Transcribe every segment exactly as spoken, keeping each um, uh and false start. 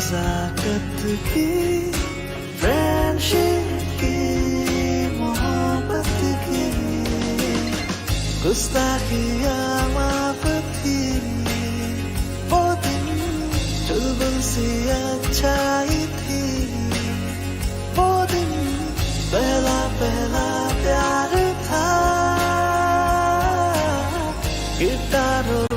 ताकत की, फ्रेंडशिप की, मोहब्बत की, गुस्ताखी या माफ थी। वो दिन चुलबुल सी अच्छाई थी। वो दिन पहला पहला प्यार था। गिटार और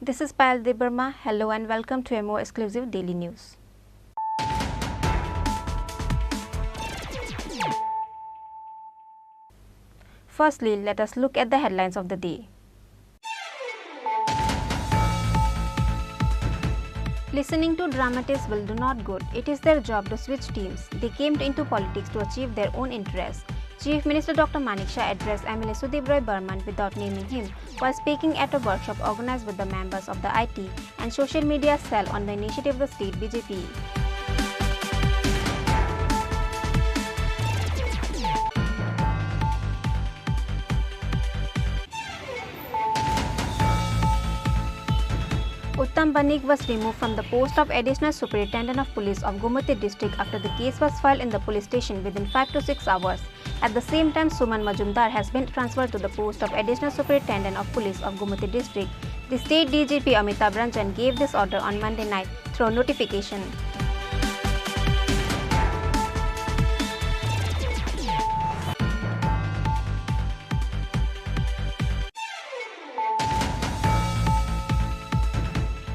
This is Payal Debbarma. Hello and welcome to a more exclusive daily news. Firstly, let us look at the headlines of the day. Listening to dramatists will do not good. It is their job to switch teams. They came into politics to achieve their own interests. Chief Minister Doctor Manik Saha addressed M L A Sudip Roy Barman without naming him while speaking at a workshop organized with the members of the I T and social media cell on the initiative of the state B J P. Uttam Banik was removed from the post of Additional Superintendent of Police of Gomati District after the case was filed in the police station within five to six hours. At the same time, Suman Majumdar has been transferred to the post of Additional Superintendent of Police of Gomati District. The state D G P Amitabh Ranjan gave this order on Monday night through notification.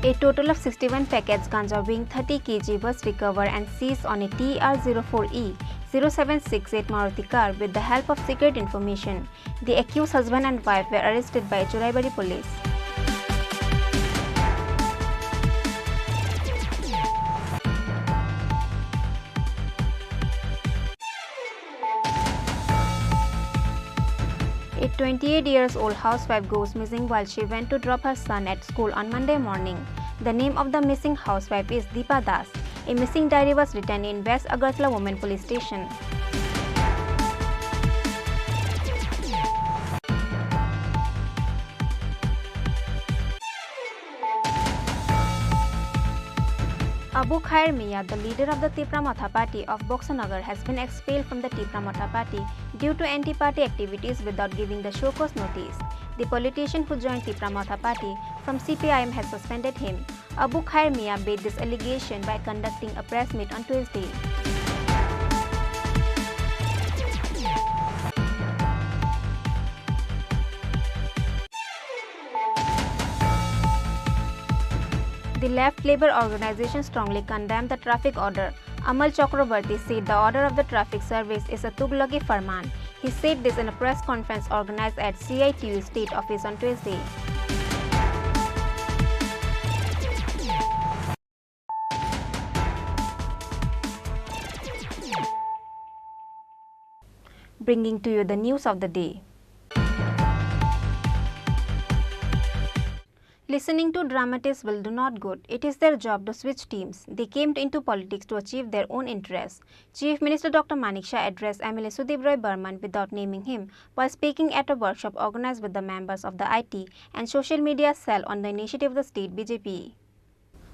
A total of sixty-one packets ganja weighing thirty K G was recovered and seized on a T R zero four E zero seven six eight Maruti car with the help of secret information. The accused husband and wife were arrested by Churaibari police. A twenty-eight years old housewife goes missing while she went to drop her son at school on Monday morning. The name of the missing housewife is Deepa Das. A missing diary was written in West Agartala Women Police Station. Abu Khair Mia, the leader of the Tipra Motha Party of Boxanagar, has been expelled from the Tipra Motha Party due to anti-party activities without giving the show cause notice. The politician who joined Tipra Motha Party from C P I M has suspended him. Abu Khair Mia made this allegation by conducting a press meet on Tuesday. The left labor organization strongly condemned the traffic order. Amal Chakraborty said the order of the traffic service is a Tughlaqi Farman. He said this in a press conference organized at C I T U state office on Tuesday. Bringing to you the news of the day. Listening to dramatists will do not good. It is their job to switch teams. They came into politics to achieve their own interests. Chief Minister Doctor Manik Shah addressed M L A Sudip Roy Barman without naming him while speaking at a workshop organized with the members of the I T and social media cell on the initiative of the state B J P.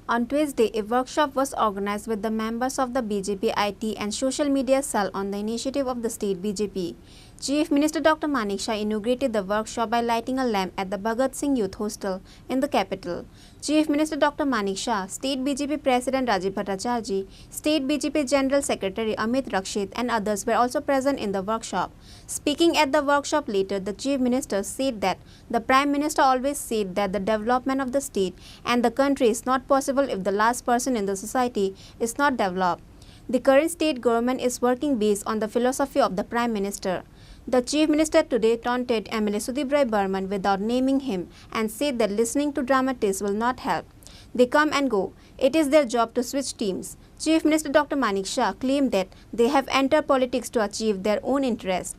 On Tuesday, a workshop was organized with the members of the B J P I T and social media cell on the initiative of the state B J P. Chief Minister Doctor Manik Shah inaugurated the workshop by lighting a lamp at the Bhagat Singh Youth Hostel in the capital. Chief Minister Doctor Manik Shah, State B J P President Rajiv Bhattacharjee, State B J P General Secretary Amit Rakshit and others were also present in the workshop. Speaking at the workshop later, the Chief Minister said that the Prime Minister always said that the development of the state and the country is not possible if the last person in the society is not developed. The current state government is working based on the philosophy of the Prime Minister. The Chief Minister today taunted M L A Sudip Roy Barman without naming him and said that listening to dramatists will not help. They come and go. It is their job to switch teams. Chief Minister Doctor Manik Shah claimed that they have entered politics to achieve their own interest.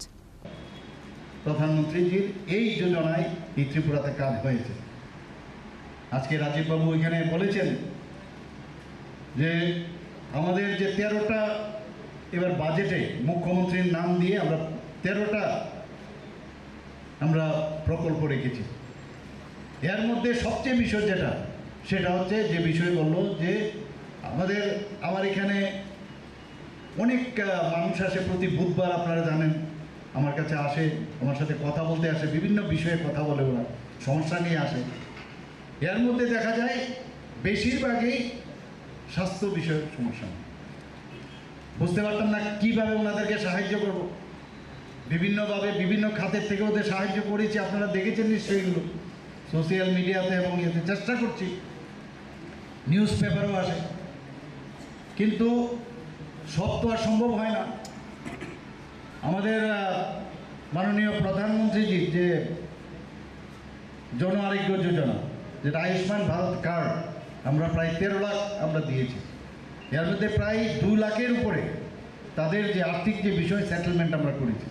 প্রধানমন্ত্রীজির এই যোজনায় এই ত্রিপুরাতে কাজ হয়েছে। আজকে রাজীববাবু এখানে বলেছেন যে আমাদের যে তেরোটা এবার বাজেটে মুখ্যমন্ত্রীর নাম দিয়ে আমরা তেরোটা আমরা প্রকল্প রেখেছি। এর মধ্যে সবচেয়ে বিষয় যেটা, সেটা হচ্ছে যে বিষয় বলল যে আমাদের, আমার এখানে অনেক, আহ, মানুষ আসে প্রতি বুধবার, আপনারা জানেন, আমার কাছে আসে, আমার সাথে কথা বলতে আসে, বিভিন্ন বিষয়ে কথা বলে ওরা, সমস্যা নিয়ে আসে। এর মধ্যে দেখা যায় বেশিরভাগই স্বাস্থ্য বিষয়ক সমস্যা। বুঝতে পারতাম না কিভাবে ওনাদেরকে সাহায্য করব। বিভিন্নভাবে বিভিন্ন খাতের থেকে ওদের সাহায্য করেছি, আপনারা দেখেছেন নিশ্চয়ই এগুলো সোশ্যাল মিডিয়াতে এবং এতে চেষ্টা করছি, নিউজ পেপারও আসে, কিন্তু সব তো আর সম্ভব হয় না। আমাদের, আহ, মাননীয় প্রধানমন্ত্রীজির যে জন আরোগ্য যোজনা, যেটা আয়ুষ্মান ভারত কার্ড, আমরা প্রায় তেরো লাখ আমরা দিয়েছি। এর মধ্যে প্রায় দু লাখের উপরে তাদের যে আর্থিক যে বিষয়, সেটেলমেন্ট আমরা করেছি।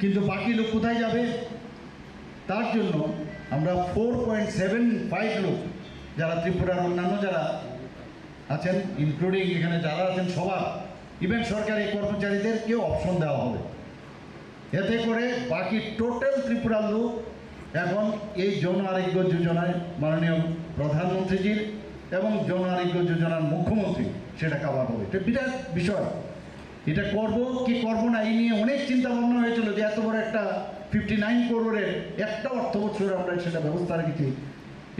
কিন্তু বাকি লোক কোথায় যাবে? তার জন্য আমরা ফোর পয়েন্ট সেভেন ফাইভ লোক, যারা ত্রিপুরার অন্যান্য যারা আছেন, ইনক্লুডিং এখানে যারা আছেন সবার, ইভেন সরকারি কর্মচারীদেরকেও অপশন দেওয়া হবে। এতে করে বাকি টোটাল ত্রিপুরার লোক এখন এই জন আরোগ্য যোজনায় মাননীয় প্রধানমন্ত্রীজির এবং জন আরোগ্য যোজনার মুখ্যমন্ত্রী সেটা কাভার হবে। এটা বিরাট বিষয়। এটা করব কি করব না, এই নিয়ে অনেক চিন্তা ভাবনা হয়েছিল যে এত বড় একটা ফিফটি নাইন করোড়ের একটা অর্থ বছর আমরা সেটা ব্যবস্থা রেখেছি,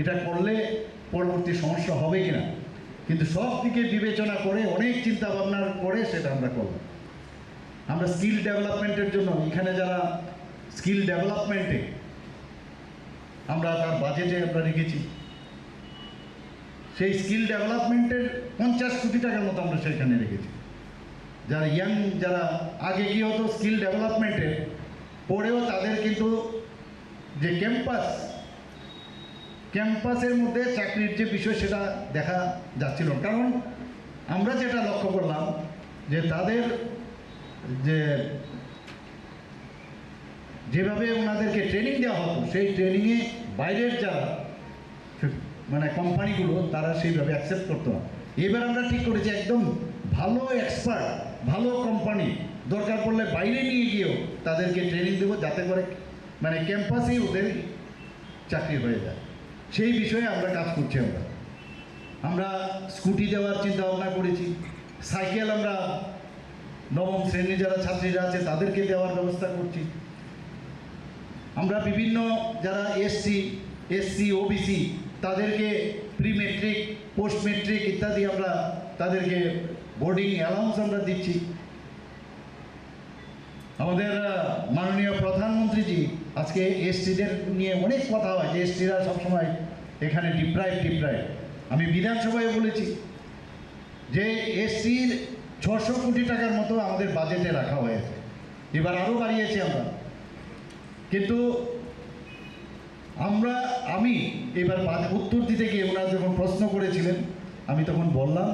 এটা করলে পরবর্তী সমস্যা হবে কিনা। কিন্তু সব দিকে বিবেচনা করে, অনেক চিন্তা ভাবনার পরে সেটা আমরা করলাম। আমরা স্কিল ডেভেলপমেন্টের জন্য এখানে যারা স্কিল ডেভেলপমেন্টে আমরা তার বাজেটে আমরা রেখেছি, সেই স্কিল ডেভেলপমেন্টের পঞ্চাশ কোটি টাকার মতো আমরা সেখানে রেখেছি। যারা ইয়াং, যারা আগে কি হতো, স্কিল ডেভেলপমেন্টে পড়েও তাদের কিন্তু যে ক্যাম্পাস, ক্যাম্পাসের মধ্যে চাকরির যে বিষয়, সেটা দেখা যাচ্ছিল না। কারণ আমরা যেটা লক্ষ্য করলাম যে তাদের যে, যেভাবে ওনাদেরকে ট্রেনিং দেওয়া হতো, সেই ট্রেনিংয়ে বাইরের যারা, মানে, কোম্পানিগুলো, তারা সেইভাবে অ্যাকসেপ্ট করতো না। এবার আমরা ঠিক করেছি, একদম ভালো এক্সপার্ট, ভালো কোম্পানি, দরকার পড়লে বাইরে নিয়ে গিয়েও তাদেরকে ট্রেনিং দেবো, যাতে করে, মানে, ক্যাম্পাসেই ওদের চাকরি হয়ে যায়। সেই বিষয়ে আমরা কাজ করছি। আমরা, আমরা স্কুটি দেওয়ার চিন্তা ভাবনা করেছি, সাইকেল আমরা নবম শ্রেণীর যারা ছাত্রীরা আছে, তাদেরকে দেওয়ার ব্যবস্থা করছি। আমরা বিভিন্ন যারা এসসি, এসসি, ওবিসি, তাদেরকে প্রি মেট্রিক, পোস্ট মেট্রিক ইত্যাদি আমরা তাদেরকে বোর্ডিং অ্যালাউন্স আমরা দিচ্ছি। আমাদের, আহ, মাননীয় প্রধানমন্ত্রীজি আজকে এসটিদের নিয়ে অনেক কথা হয় যে এসটিরা সবসময় এখানে ডিপ্রাইভ, ডিপ্রাইভ। আমি বিধানসভায় বলেছি যে এসসির ছশো কোটি টাকার মতো আমাদের বাজেটে রাখা হয়েছে, এবার আরও বাড়িয়েছি আমরা। কিন্তু আমরা, আমি এবার বাজ-, উত্তর দিতে গিয়ে ওনারা যখন প্রশ্ন করেছিলেন, আমি তখন বললাম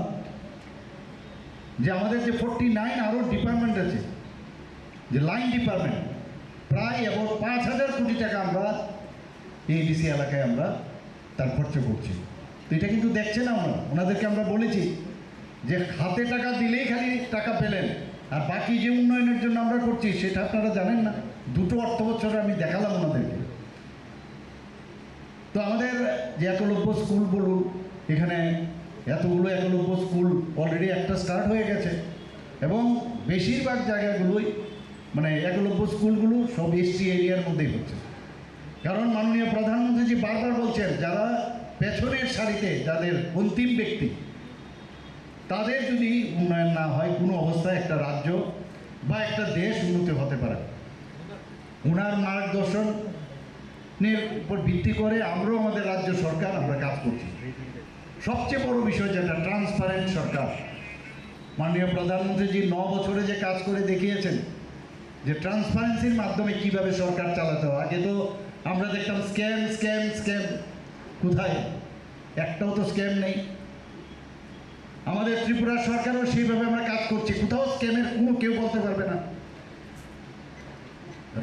যে আমাদের যে ফোর্টি নাইন আরও ডিপার্টমেন্ট আছে, যে লাইন ডিপার্টমেন্ট, প্রায় অ্যাবাউট পাঁচ হাজার কোটি টাকা আমরা এই এডিসি এলাকায় আমরা তার খরচ করছি। তো এটা কিন্তু দেখছে না ওনারা। ওনাদেরকে আমরা বলেছি যে খাতে টাকা দিলেই খালি টাকা পেলেন, আর বাকি যে উন্নয়নের জন্য আমরা করছি সেটা আপনারা জানেন না। দুটো অর্থ বছর আমি দেখালাম ওনাদেরকে। তো আমাদের যে একলব্য স্কুল বলুন, এখানে এতগুলো একলব্য স্কুল, অলরেডি একটা স্টার্ট হয়ে গেছে, এবং বেশিরভাগ জায়গাগুলোই, মানে, একলব্য স্কুলগুলো সব এসটি এরিয়ার মধ্যেই হচ্ছে। কারণ মাননীয় প্রধানমন্ত্রীজি বারবার বলছেন, যারা পেছনের সারিতে, যাদের অন্তিম ব্যক্তি, তাদের যদি উন্নয়ন না হয়, কোনো অবস্থায় একটা রাজ্য বা একটা দেশ উন্নতি হতে পারে না। ওনার মার্গদর্শনের উপর ভিত্তি করে আমরাও আমাদের রাজ্য সরকার আমরা কাজ করছি। সবচেয়ে বড় বিষয় যেটা, ট্রান্সপারেন্ট সরকার। মাননীয় প্রধানমন্ত্রীজি ন বছরে যে কাজ করে দেখিয়েছেন যে ট্রান্সপারেন্সির মাধ্যমে কিভাবে সরকার চালাতে হয়। আগে তো আমরা দেখতাম স্ক্যাম, স্ক্যাম, স্ক্যাম, কোথায়? একটাও তো স্ক্যাম নেই। আমাদের ত্রিপুরা সরকারও সেইভাবে আমরা কাজ করছি, কোথাও স্ক্যামের কোনো কেউ বলতে পারবে না।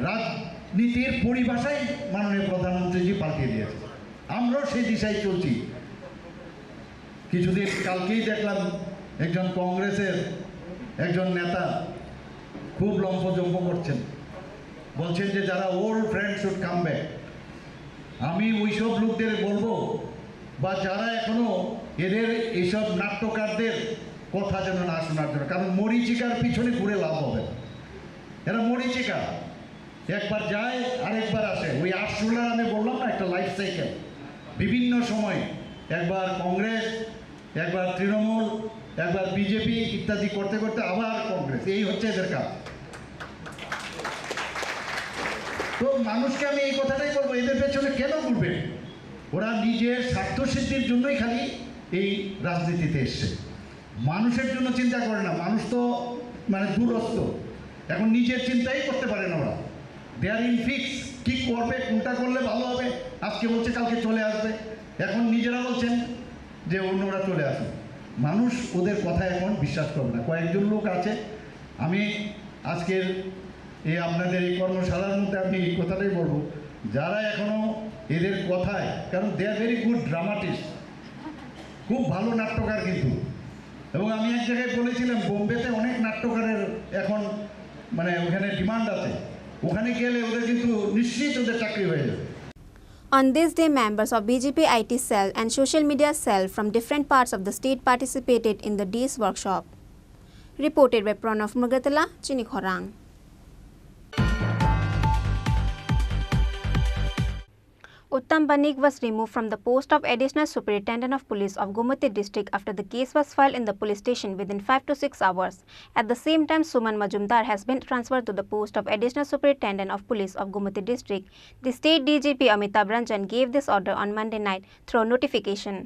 রাজনীতির পরিভাষাই মাননীয় প্রধানমন্ত্রীজি পাল্টে দিয়েছে, আমরাও সেই দিশায় চলছি। কিছুদিন কালকেই দেখলাম একজন কংগ্রেসের একজন নেতা খুব লম্ফজম্ফ করছেন, বলছেন যে যারা old friend should come back. আমি ওইসব লোকদের বলবো, বা যারা এখনো এদের এইসব নাট্যকারদের কথা যেন না শোনার জন্য, কারণ মরীচিকার পিছনে ঘুরে লাভ হবে না। এরা মরীচিকা, একবার যায় আরেকবার আসে। ওই আরশোলার আমি বললাম না, একটা লাইফ সাইকেল, বিভিন্ন সময় একবার কংগ্রেস, একবার তৃণমূল, একবার বিজেপি ইত্যাদি করতে করতে আবার কংগ্রেস, এই হচ্ছে এদের কাজ। তো মানুষকে আমি এই কথাটাই বলবো, এদের পেছনে কেন ঘুরবেন? ওরা নিজের স্বার্থ সিদ্ধির জন্যই খালি এই রাজনীতিতে এসছে, মানুষের জন্য চিন্তা করে না। মানুষ তো মানে দূরস্থ, এখন নিজের চিন্তাই করতে পারে না ওরা। দে আর ইন ফিক্স, কি করবে, কোনটা করলে ভালো হবে, আজকে বলছে কালকে চলে আসবে, এখন নিজেরা বলছেন যে অন্যরা চলে আসুন। মানুষ ওদের কথা এখন বিশ্বাস করবে না। কয়েকজন লোক আছে, আমি আজকের এই আপনাদের এই কর্মশালার মধ্যে আমি এই কথাটাই বলবো, যারা এখনো এদের কথায়, কারণ they are very good dramatist, খুব ভালো নাট্যকার কিন্তু। এবং আমি এক জায়গায় বলেছিলাম, বোম্বেতে অনেক নাট্যকারের এখন মানে ওখানে ডিমান্ড আছে, ওখানে গেলে ওদের কিন্তু নিশ্চিত ওদের চাকরি হয়ে যাবে। On this day, members of B J P I T cell and social media cell from different parts of the state participated in the day's workshop. Reported by Pranav Mugatala, Chini Khorang. Uttam Banik was removed from the post of Additional Superintendent of Police of Gomati District after the case was filed in the police station within five to six hours. At the same time, Suman Majumdar has been transferred to the post of Additional Superintendent of Police of Gomati District. The state D G P Amitabh Ranjan gave this order on Monday night through notification.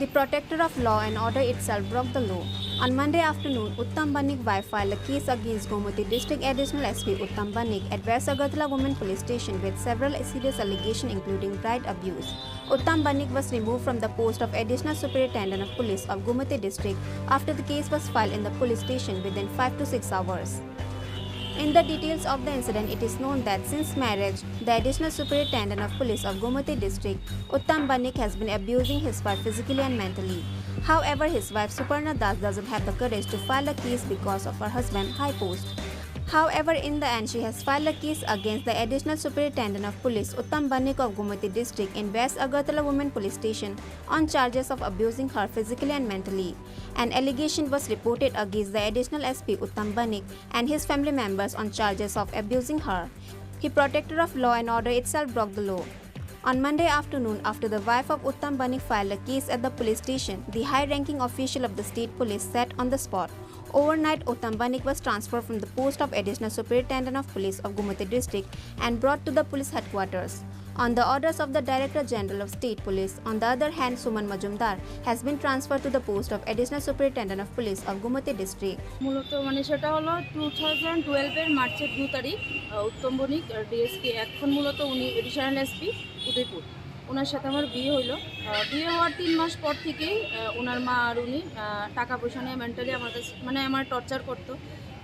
The protector of law and order itself broke the law. On Monday afternoon, Uttam Banik wife filed a case against Gomati District Additional S P Uttam Banik at West Agartala Women Police Station with several serious allegations including bride abuse. Uttam Banik was removed from the post of Additional Superintendent of Police of Gomati District after the case was filed in the police station within five to six hours. In the details of the incident, it is known that since marriage, the Additional Superintendent of Police of Gomati District, Uttam Banik, has been abusing his wife physically and mentally. However, his wife Suparna Das doesn't have the courage to file a case because of her husband high post. However, in the end, she has filed a case against the Additional Superintendent of Police, Uttam Banik of Gomati District in West Agartala Women Police Station on charges of abusing her physically and mentally. An allegation was reported against the Additional S P Uttam Banik and his family members on charges of abusing her. The protector of law and order itself broke the law. On Monday afternoon, after the wife of Uttam Banik filed a case at the police station, the high-ranking official of the state police sat on the spot. Overnight, Uttam Banik was transferred from the post of Additional Superintendent of Police of Gomati District and brought to the police headquarters. On the orders of the Director General of State Police, on the other hand, Suman Majumdar has been transferred to the post of Additional Superintendent of Police of Gumoti District. মূলত মানে সেটা হলো two thousand টুয়েলভের মার্চের দু তারিখ, আহ, উত্তম বণিক, আহ, ডিএসপি, এখন মূলত উনি এডিশনাল এসপি উদয়পুর। ওনার সাথে আমার বিয়ে হইলো। আহ, বিয়ে হওয়ার তিন মাস পর থেকেই, আহ, ওনার মা আর উনি, আহ, টাকা পয়সা নিয়ে মেন্টালি আমার কাছে, মানে, আমার টর্চার করতো,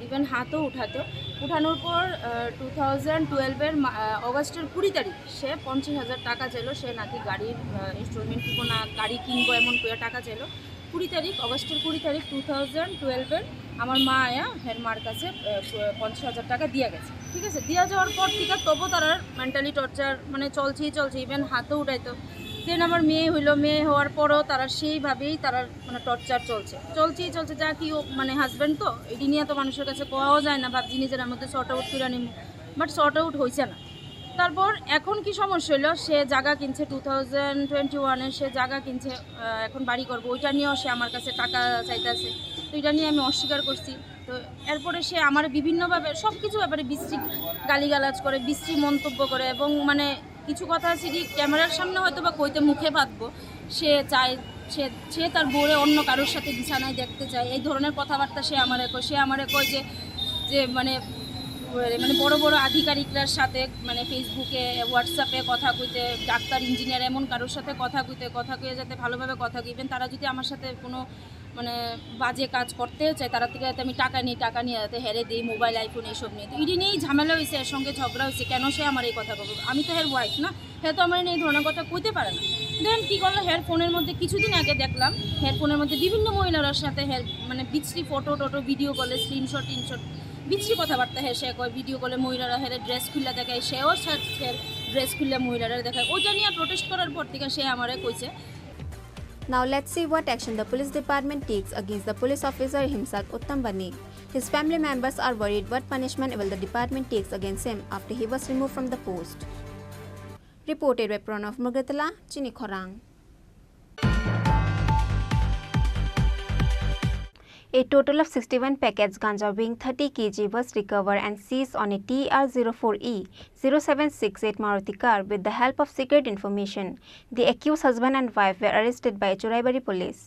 ইভেন হাতও উঠাতো। উঠানোর পর, আহ, টু থাউজেন্ড টুয়েলভের মা-, আহ, অগাস্টের কুড়ি তারিখ সে পঞ্চাশ হাজার টাকা চাইলো, সে নাকি গাড়ির, আহ, ইনস্টলমেন্ট দিব না, গাড়ি কিনবো, এমন করে টাকা চাইলো। কুড়ি তারিখ, অগাস্টের কুড়ি তারিখ টু থাউজেন্ড টুয়েলভের আমার মা আয়া হের মার কাছে, আহ, প-, পঞ্চাশ হাজার টাকা দিয়া গেছে, ঠিক আছে? দিয়া যাওয়ার পর থেকে তবু তারার মেন্টালি টর্চার, মানে, চলছেই চলছে, ইভেন হাতও উঠাইতো। দেন আমার মেয়ে হইলো, মেয়ে হওয়ার পরও তারা সেইভাবেই তারার, মানে, টর্চার চলছে, চলছেই চলছে। যা কি ও, মানে, হাজব্যান্ড তো, এটি নিয়ে তো মানুষের কাছে কোয়াও যায় না, ভাবছি নিজের মধ্যে সর্ট আউট করে নিব, বাট সর্ট আউট হইছে না। তারপর এখন কি সমস্যা হইলো, সে জায়গা কিনছে টু থাউজেন্ড টোয়েন্টি ওয়ানে, সে জায়গা কিনছে, আহ, এখন বাড়ি করবো, ওইটা নিয়েও সে আমার কাছে টাকা চাইতেছে। তো এটা নিয়ে আমি অস্বীকার করছি। তো এরপরে সে আমার বিভিন্নভাবে সব কিছু ব্যাপারে বিশ্রী গালিগালাজ করে, বিশ্রী মন্তব্য করে, এবং, মানে, কিছু কথা আছে কি ক্যামেরার সামনে হয়তো বা কইতে মুখে বাঁধবো, সে চায়, সে, সে তার বউরে অন্য কারোর সাথে বিছানায় দেখতে চায়, এই ধরনের কথাবার্তা সে আমারে কয়। সে আমারে কয় যে, যে মানে, মানে, বড় বড় আধিকারিকরার সাথে, মানে, Facebook-এ, WhatsApp-এ কথা কইতে, ডাক্তার, ইঞ্জিনিয়ার, এমন কারোর সাথে কথা কইতে, কথা কইয়া যাতে ভালোভাবে কথা কই। ইভেন তারা যদি আমার সাথে কোনো, মানে, বাজে কাজ করতে চায়, তারা থেকে যাতে আমি টাকা নিই, টাকা নিয়ে যাতে হেরে দিই, মোবাইল, আইফোন এইসব নিয়ে। তো ইডি নিয়েই ঝামেলা হয়েছে, এর সঙ্গে ঝগড়া হয়েছে। কেন সে আমার এই কথা বলবে? আমি তো হের ওয়াইফ না, হে তো আমার এই ধরনের কথা কইতে পারে না। দেন কি করলো, হের ফোনের মধ্যে কিছুদিন আগে দেখলাম, হের ফোনের মধ্যে বিভিন্ন মহিলার সাথে হের, মানে, বিশ্রী ফটো টোটো, ভিডিও কলে, স্ক্রিনশট টিনশট, বিশ্রী কথাবার্তা। হে সে কয় ভিডিও কলে মহিলারা হেরে ড্রেস খুললে দেখায়, সেও সে-, হের ড্রেস খুললে মহিলারা দেখায়। ওইটা নিয়ে প্রোটেস্ট করার পর থেকে সে আমারে কইছে। Now let's see what action the police department takes against the police officer Himsak Uttam Banik. His family members are worried what punishment will the department takes against him after he was removed from the post. Reported by Pranav Murgatala, Chini Khorang. A total of sixty-one packets ganja weighing thirty K G was recovered and seized on a T R zero four E zero seven six eight Maruti car with the help of secret information. The accused husband and wife were arrested by Churaibari police.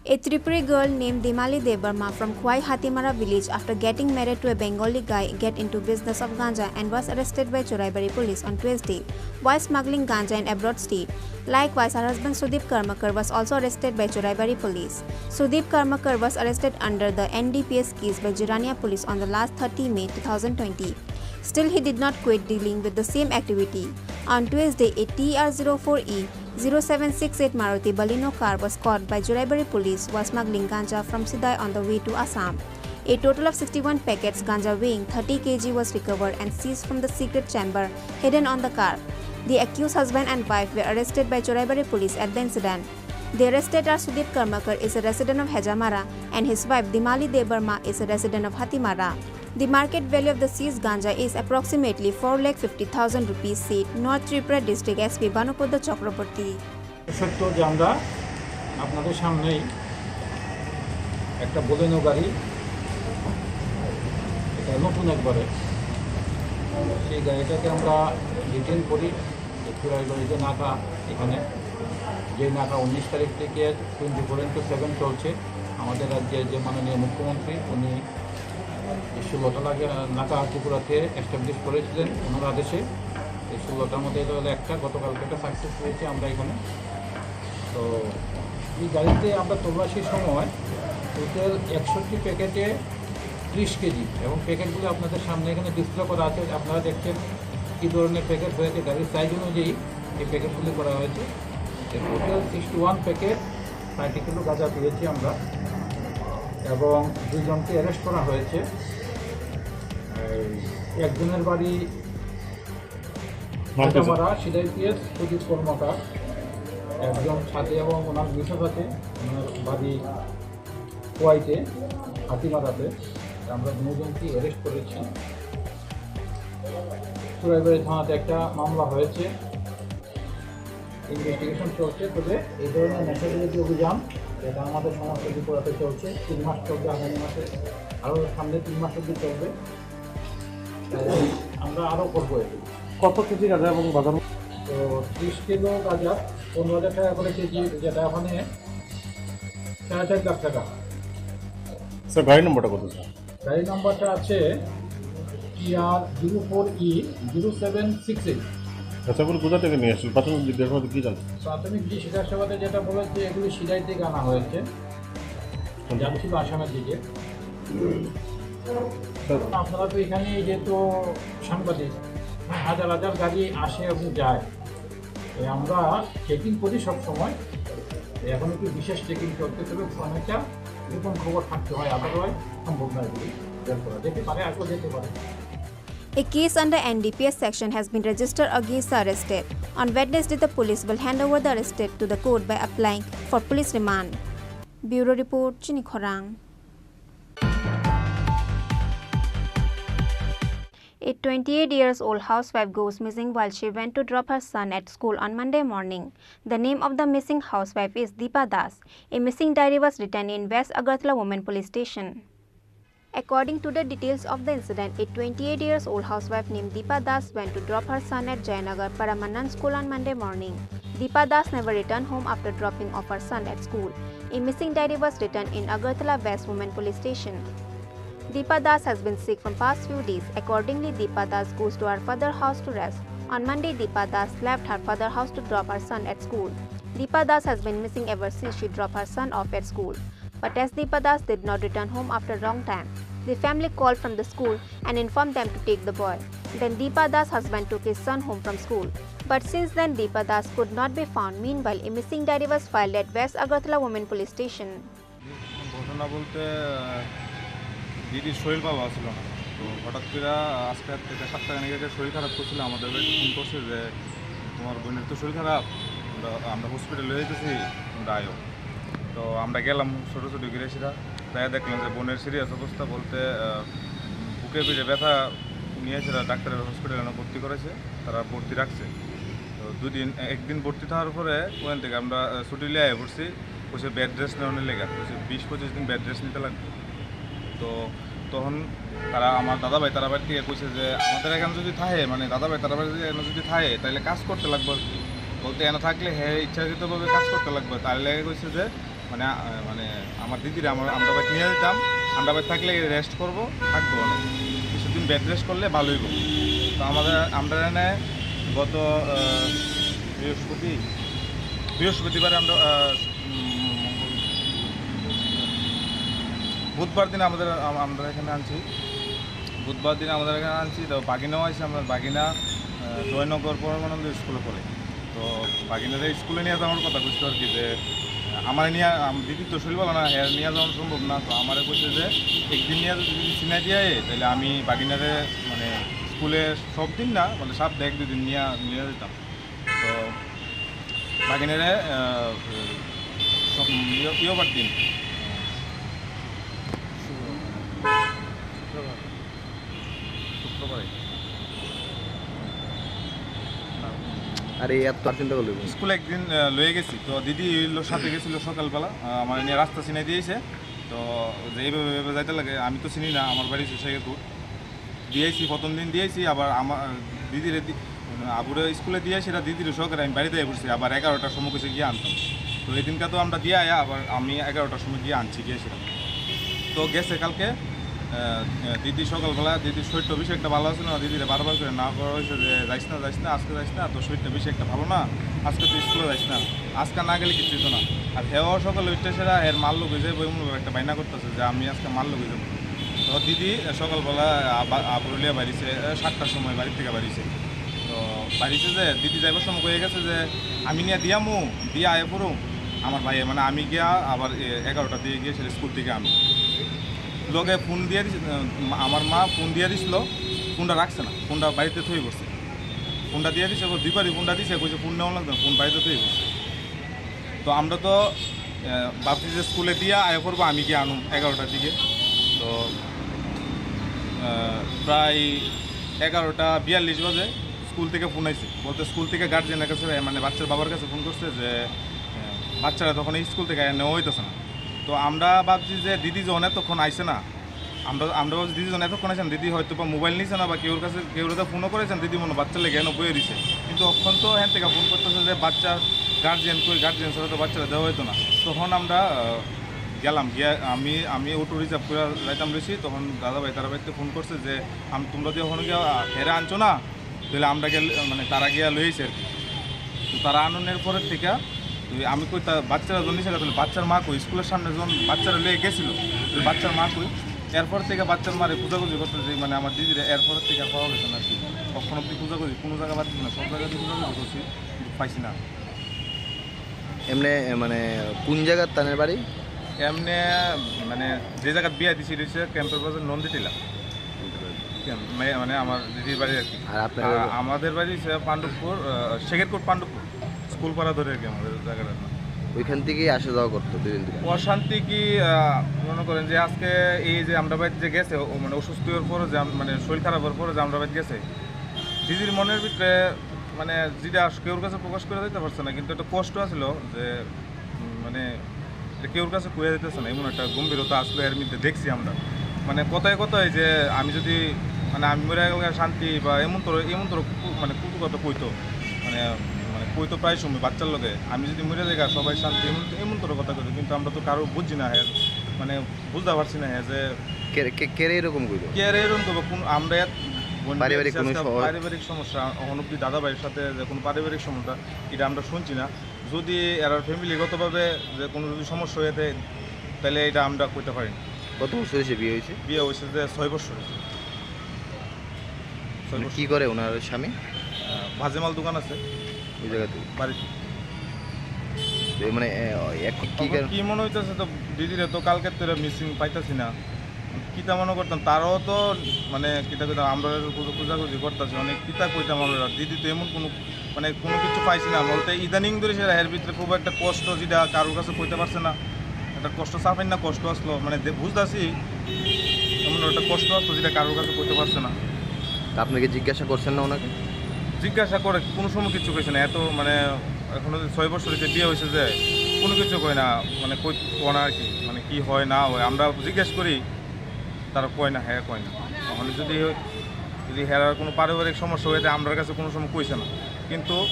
A Tripuri girl named Dimali Debbarma from Khwai Hatimara village, after getting married to a Bengali guy, get into business of ganja and was arrested by Churaibari police on Tuesday while smuggling ganja in abroad state. Likewise, her husband Sudeep Karmakar was also arrested by Churaibari police. Sudeep Karmakar was arrested under the N D P S case by Jirania police on the last thirty May two thousand twenty. Still, he did not quit dealing with the same activity. On Tuesday, a T R zero four E zero seven six eight Maruti Baleno car was caught by Churaibari police while smuggling ganja from Sidai on the way to Assam. A total of sixty-one packets ganja weighing thirty kilograms was recovered and seized from the secret chamber hidden on the car. The accused husband and wife were arrested by Choraibari police at the incident. The arrested are Sudip Karmakar is a resident of Hejamara and his wife Dimali Debbarma is a resident of Hatimara. The market value of the seized ganja is approximately four lakh fifty thousand rupees, said North Tripura District S P Banupada Chakraborty. সত্য যে আমরা আপনাদের সামনেই একটা বোলেনো গাড়ি, এটা নতুন একবারে, সেই গাড়িটাকে আমরা ডিটেন করি। চুরাইবাড়িতে নাকা, এখানে যে নাকা উনিশ তারিখ থেকে টোয়েন্টি ফোর ইন্টু সেভেন চলছে। আমাদের রাজ্যে যে মাননীয় মুখ্যমন্ত্রী, উনি এই ষোলোটা নাকা, নাকা ত্রিপুরাতে এস্টাবলিশ করেছিলেন ওনার আদেশে। এই ষোলোটার মধ্যে এটা হলো একটা, গতকালকে একটা সাকসেস পেয়েছি আমরা এখানে। তো এই গাড়িতে আমরা তল্লাশির সময় টোটাল একষট্টি প্যাকেটে ত্রিশ কেজি, এবং প্যাকেটগুলো আপনাদের সামনে এখানে ডিসপ্লে করা আছে। আপনারা দেখছেন কী ধরনের প্যাকেট হয়েছে, গাড়ির সাইজ অনুযায়ী এই প্যাকেটগুলি করা হয়েছে। টোটাল সিক্সটি ওয়ান প্যাকেট, ষাট কিলো গাঁজা পেয়েছি আমরা, এবং দুইজনকে অ্যারেস্ট করা হয়েছে। এই একজনের বাড়ি মারা সিআইপিএস সুজিত কর্মকার, একজন সাথে এবং ওনার মিসেস আছে, ওনার বাড়ি কোয়াইতে, হাতিমারাতে। আমরা দুজনকে অ্যারেস্ট করেছি। চুরাইবাড়ি থানাতে একটা মামলা হয়েছে, ইনভেস্টিগেশন চলছে। তবে এই ধরনের নেশা বিরোধী অভিযান, এটা আমাদের সমস্ত ত্রিপুরাতে চলছে, তিন মাস চলবে, আগামী মাসে আরও সামনে তিন মাস অবধি চলবে। আমরা আরও করবো এগুলো। কত কেজি গাঁজা এবং বাজার? তো ত্রিশ কিলো গাঁজা পনেরো হাজার টাকা করে কেজি, যেটা ওখানে সাড়ে চার লাখ টাকা। স্যার, গাড়ি নম্বরটা কত, স্যার? গাড়ি নম্বরটা আছে TR zero four E zero seven six eight. আচ্ছা, এগুলো কোথা থেকে নিয়ে আসলেন? প্রাথমিক জিজ্ঞাসাবাদে কী জানতে? প্রাথমিক জিজ্ঞাসাবাদে যেটা বলেছে, এগুলো সিলাই থেকে আনা হয়েছে, যাচ্ছিল আসামের দিকে। আপনারা তো এখানে এই যে তো সাংবাদিক, হাজার হাজার গাড়ি আসে এবং যায়। এই আমরা চেকিং করি সব সময়। এখন একটু বিশেষ চেকিং চলছে, তবে অনেকটা গোপন খবর থাকতে হয়, আদারওয়াইজ সম্ভব নয় এগুলি বের করা। যেতে পারে, আজও যেতে পারে। A case under N D P S section has been registered against the arrested. On Wednesday, the police will hand over the arrested to the court by applying for police remand. Bureau report, Chini Khorang. A twenty-eight years old housewife goes missing while she went to drop her son at school on Monday morning. The name of the missing housewife is Deepa Das. A missing diary was written in West Agartala Women Police Station. According to the details of the incident, a twenty-eight years old housewife named Deepa Das went to drop her son at Jayanagar Paramanan School on Monday morning. Deepa Das never returned home after dropping off her son at school. A missing diary was written in Agartala West Women Police Station. Deepa Das has been sick from past few days. Accordingly, Deepa Das goes to her father house to rest. On Monday, Deepa Das left her father house to drop her son at school. Deepa Das has been missing ever since she dropped her son off at school. But as Deepa Das did not return home after a long time, the family called from the school and informed them to take the boy. Then Deepa Das' husband took his son home from school. But since then, Deepa Das could not be found. Meanwhile, a missing diary was filed at West Agartala Women Police Station. ঘটনা বলতে, আহ, দিদির শরীর ভালো আছিল না। তো হঠাৎ করে আজকে থেকে সাত তারিখ আগে শরীর খারাপ করছিল, আমাদের বাড়িতে ফোন করছে যে, "তোমার বোনের তো শরীর খারাপ, আমরা, আমরা হসপিটালে লয়ে যেতেছি, তোমরা আয়ো।" তো আমরা গেলাম ছোটো ছোটো গিরেছিরা, তাই দেখলাম যে বোনের সিরিয়াস অবস্থা বলতে, আহ, বুকে পিঠে ব্যথা নিয়ে সেটা ডাক্তারের হসপিটালে ভর্তি করেছে, তারা ভর্তি রাখছে। তো দুদিন, একদিন ভর্তি থাকার পরে ওখান থেকে আমরা, আহ, ছুটি লিয়ে আয় পড়ছি, কইছে বেড রেস্ট নেওয়ার লেগে, কইছে বিশ পঁচিশ দিন বেড রেস্ট নিতে লাগবে। তো তখন তারা, আমার দাদা ভাই তারা বাড়ি থেকে কইছে যে, "আমাদের এখানে যদি থাকে, মানে, দাদা ভাই তারা বাড়ি থেকে এখানে যদি থাকে, তাহলে কাজ করতে লাগবে আর কি।" বলতে, "এখানে থাকলে হে ইচ্ছাকৃতভাবে কাজ করতে লাগবে।" তার লেগে কইছে যে, মানে, আ, মানে, আমার দিদিরে আমার, আমরা বাড়ি নিয়ে যেতাম, আমরা বাড়ি থাকলে রেস্ট করবো, থাকবো অনেক। কিছুদিন বেড রেস্ট করলে ভালো হইব। তো আমাদের, আমরা এখানে গত, আহ, বৃহস্পতি, বৃহস্পতিবারে আমরা, আহ, উম, বুধবার দিন আমাদের, আম-, আমরা এখানে আনছি। বুধবার দিন আমাদের এখানে আনছি, তো বাগিনাও আছে, আমার বাগিনা, আহ, জয়নগর পরমানন্দ স্কুলে পড়ে। তো বাগিনারে স্কুলে নিয়ে যাওয়ার কথা কইছিল আর কি, যে, আহ, আমার নিয়ে, আম-, দিদি তো শরীর ভালো না, হ্যাঁ, নিয়ে যাওয়া সম্ভব না। তো আমারে কইছে যে একদিন নিয়ে যদি চিনাই দিয়ে আয়, তাহলে আমি বাগিনারে, মানে, স্কুলে সব দিন না, মানে, সপ্তাহে এক দুই দিন নিয়ে, নিয়ে যেতাম। তো বাগিনারে, আহ, সব ইয়ে, ইয়েবার দিন, শুক্রবারে। আরে, এত চিন্তা করলে স্কুলে একদিন, আহ, লয়ে গেছি, তো দিদি হইলো সাথে গেছিল সকালবেলা, আহ, আমার নিয়ে রাস্তা চিনাই দিয়েছে। তো যে এইভাবে, এইভাবে যাইতে লাগে, আমি তো চিনি না, আমার বাড়ি হচ্ছে শেখেরপুর। দিয়েছি, প্রথম দিন দিয়েছি, আবার আমার দিদিরে দি-, মানে, আবুরে স্কুলে দিয়ে সেটা দিদির সহকারে আমি বাড়িতে পড়ছি, আবার এগারোটার সময় কিছু গিয়ে আনতাম। তো এই দিনটা তো আমরা দিয়ে আয়া, আবার আমি এগারোটার সময় গিয়ে আনছি, গিয়ে সেটা। তো গেছে কালকে, আহ, আহ, দিদি সকালবেলা, দিদির শরীরটা বেশি একটা ভালো আছে না, দিদিরে বারবার করে না করা হয়েছে যে, "যাইস না, যাইস না, আজকে যাইস না, তোর শরীরটা বেশি একটা ভালো না, আজকে তুই স্কুলে যাইস না।" আজকে না গেলে কিচ্ছু হতো না। আর হেও সকালে উঠতে সেরা এর মার লোক হয়ে যাবো, এমন একটা বাইনা করতেছে যে, "আমি আজকে মার লোক হয়ে যাবো।" তো দিদি সকালবেলা আবা-, আবরুলিয়া বাড়িছে, এ, সাতটার সময় বাড়ি থেকে বাড়িছে। তো বাড়িছে যে দিদি যাইবার সময় কয়ে গেছে যে, "আমি নিয়ে দিয়ামু, দিয়া আয় পড়ুম।" আমার ভাই, মানে, আমি গিয়া আবার, এ, এগারোটা দিয়ে গিয়ে সেটা স্কুল থেকে আনো। লগে ফোন দিয়ে দিস-, আহ, মা-, আমার মা ফোন দিয়ে দিছিল, ফোনটা রাখছে না, ফোনটা বাড়িতে থই করছে। ফোনটা দিয়ে দিছে, আবার দুইবারই ফোনটা দিছে, কইছে, "ফোন নেওয়া লাগবে না, ফোন বাড়িতে থই করছে।" তো আমরা তো, আহ, ভাবছি যে স্কুলে দিয়া আয়া পড়বো, আমি গিয়ে আনুম এগারোটার দিকে। তো, আহ, প্রায় এগারোটা বিয়াল্লিশ বাজে স্কুল থেকে ফোন আইছে, বলতে স্কুল থেকে গার্জিয়ানের কাছে, মানে, বাচ্চার বাবার কাছে ফোন করছে যে, আহ, বাচ্চারা তখন এই স্কুল থেকে নেওয়া হইতেছে না। তো আমরা ভাবছি যে দিদি যখন এতক্ষণ আইছে না, আমরা, আমরা ভাবছি দিদি যখন এতক্ষণ আছেন, দিদি হয়তো বা মোবাইল নিছে না বা কেউর কাছে, কেউর কাছে ফোনও করেছেন, দিদি মনে হয় বাচ্চা লেগে এনে বইয়ে দিছে। কিন্তু অখন তো হ্যান থেকে ফোন করতেছে যে বাচ্চার গার্জিয়ান কই, গার্জিয়ান ছাড়া তো বাচ্চারা দেওয়া হইতো না। তখন আমরা, আহ, গেলাম, গিয়া আমি, আমি অটো রিজার্ভ করে যাইতাম রয়েছি। তখন দাদা ভাই তারা বাড়িতে ফোন করছে যে, "আম-, তোমরা দিয়ে ওখানে গিয়ে, আহ, হেরে আনছো না?" তাহলে আমরা গেলে, মানে, তারা গিয়া লই আইছে আর কি। তো তারা আননের পরের থেকে ওই আমি কই, "তা বাচ্চারা যখন নিচে গেছিল, বাচ্চার মা কই? স্কুলের সামনে যখন বাচ্চারা লয়ে গেছিল, ওই বাচ্চার মা কই?" এরপর থেকে বাচ্চার মারে খোঁজাখুঁজি করতে যে, মানে, আমার দিদিরে এরপর থেকে আর পাওয়া গেছে না আর কি। কখন অব্দি খোঁজাখুঁজি, কোনো জায়গা বাদ দিছি না, সব জায়গাতে খোঁজাখুঁজি করছি, কিন্তু পাইছি না। এমনি, এ, মানে, কোন জায়গার তানের বাড়ি? এমনি, মানে, যে জায়গার বিয়া দিছি, এটা হচ্ছে ক্যাম্পের বাজার নন্দীটিলা। ক্যাম্প, মে-, মানে, আমার দিদির বাড়ি আর কি। আর আপনাদের? আ-, আমাদের বাড়ি হচ্ছে পাণ্ডবপুর, আ, শেখেরকোট পাণ্ডবপুর, স্কুল পাড়া ধরে আর কি আমাদের জায়গাটার নাম। ওইখান থেকেই আসা যাওয়া করতো দুদিন ধরে? অশান্তি কি, আ, মনে করেন যে আজকে এই যে আমরা বাড়িতে যে গেছে, ও, মানে, অসুস্থ হওয়ার পরে যে আম-, মানে, শরীর খারাপ হওয়ার পরে যে আমরা বাড়িতে গেছে, দিদির মনের ভিতরে, মানে, যেটা আস-, কেউর কাছে প্রকাশ করে দিতে পারছে না, কিন্তু একটা কষ্ট আছিল যে, উম, মানে, এটা কেউর কাছে কইয়া দিতেছে না, এমন একটা গম্ভীরতা আসলে এর মধ্যে দেখছি আমরা। মানে, কথায় কথায় যে আমি যদি, মানে, আমি মরে গেলে শান্তি বা এমন তোর, এমন তোর কু-, মানে, কটু কথা কইতো, মানে, মানে, কইতো প্রায় সময় বাচ্চার লগে, "আমি যদি মরে যাই, সবাই শান্তি", এমন, এমন তোর কথা কইতো। কিন্তু আমরা তো কারো বুঝি না, হ্যাঁ, মানে, বুঝতে পারছি না, হ্যাঁ, যে কে, কে, কে রে এরকম কইতো? কে রে এরকম করবো? কোন, আমরা এক বোন পারিবারিক বিয়ে কোনো আজকে স-, পারিবারিক সমস্যা, অহন অব্দি দাদা ভাইয়ের সাথে যে কোনো পারিবারিক সমস্যা, এটা আমরা শুনছি না। যদি এরার ফ্যামিলিগতভাবে যে কোনো যদি সমস্যা হয়ে থাকে, তাহলে এটা আমরা করতে পারি না। কত বছর হয়েছে বিয়ে হয়েছে? বিয়ে হয়েছে যে ছয় বছর হয়েছে। ছয় মানে বছর। কি করে ওনার স্বামী? আহ, ভাজেমাল দোকান আছে। ওই জায়গাতে? বাড়িতে। তো মানে, এ, এখন কি এখন কারণ? কি মনে হইতেছে তো দিদিরে তো কালকে তো এরা মিসিং পাইতাছি না। কিতা মনে করতাম, তারাও তো মানে কিতা কইতাম, আমরা খুঁজা-, খুঁজাখুঁজি করতাছি, মানে কিতা কইতাম আমরা, দিদি তো এমন কোনো, মানে কোনো কিছু পাইছি না। বলতে ইদানিং ধরে সেটা এর ভিতরে খুব একটা কষ্ট, যেটা কারোর কাছে কইতে পারছে না। একটা কষ্ট, সামান্য কষ্ট আসলো, মানে দে-, বুঝতাছি এমন একটা কষ্ট আসলো, যেটা কারোর কাছে কইতে পারছে না। তা আপনি কি জিজ্ঞাসা করছেন না ওনাকে? জিজ্ঞাসা করে কোনো সময় কিছু কইছে না। এত মানে এখনো যে ছয় বছর হইতে বিয়ে হয়েছে যে কোনো কিছু কয় না, মানে কই, কয় না আর কি, মানে কি হয় না হয় আমরা জিজ্ঞেস করি। তারা কয় না, হ্যাঁ কয় না। মানে যদি, যদি হেরার কোনো পারিবারিক সমস্যা হয়ে থাকে, আমরার কাছে কোনো সময় কইছে না। কিন্তু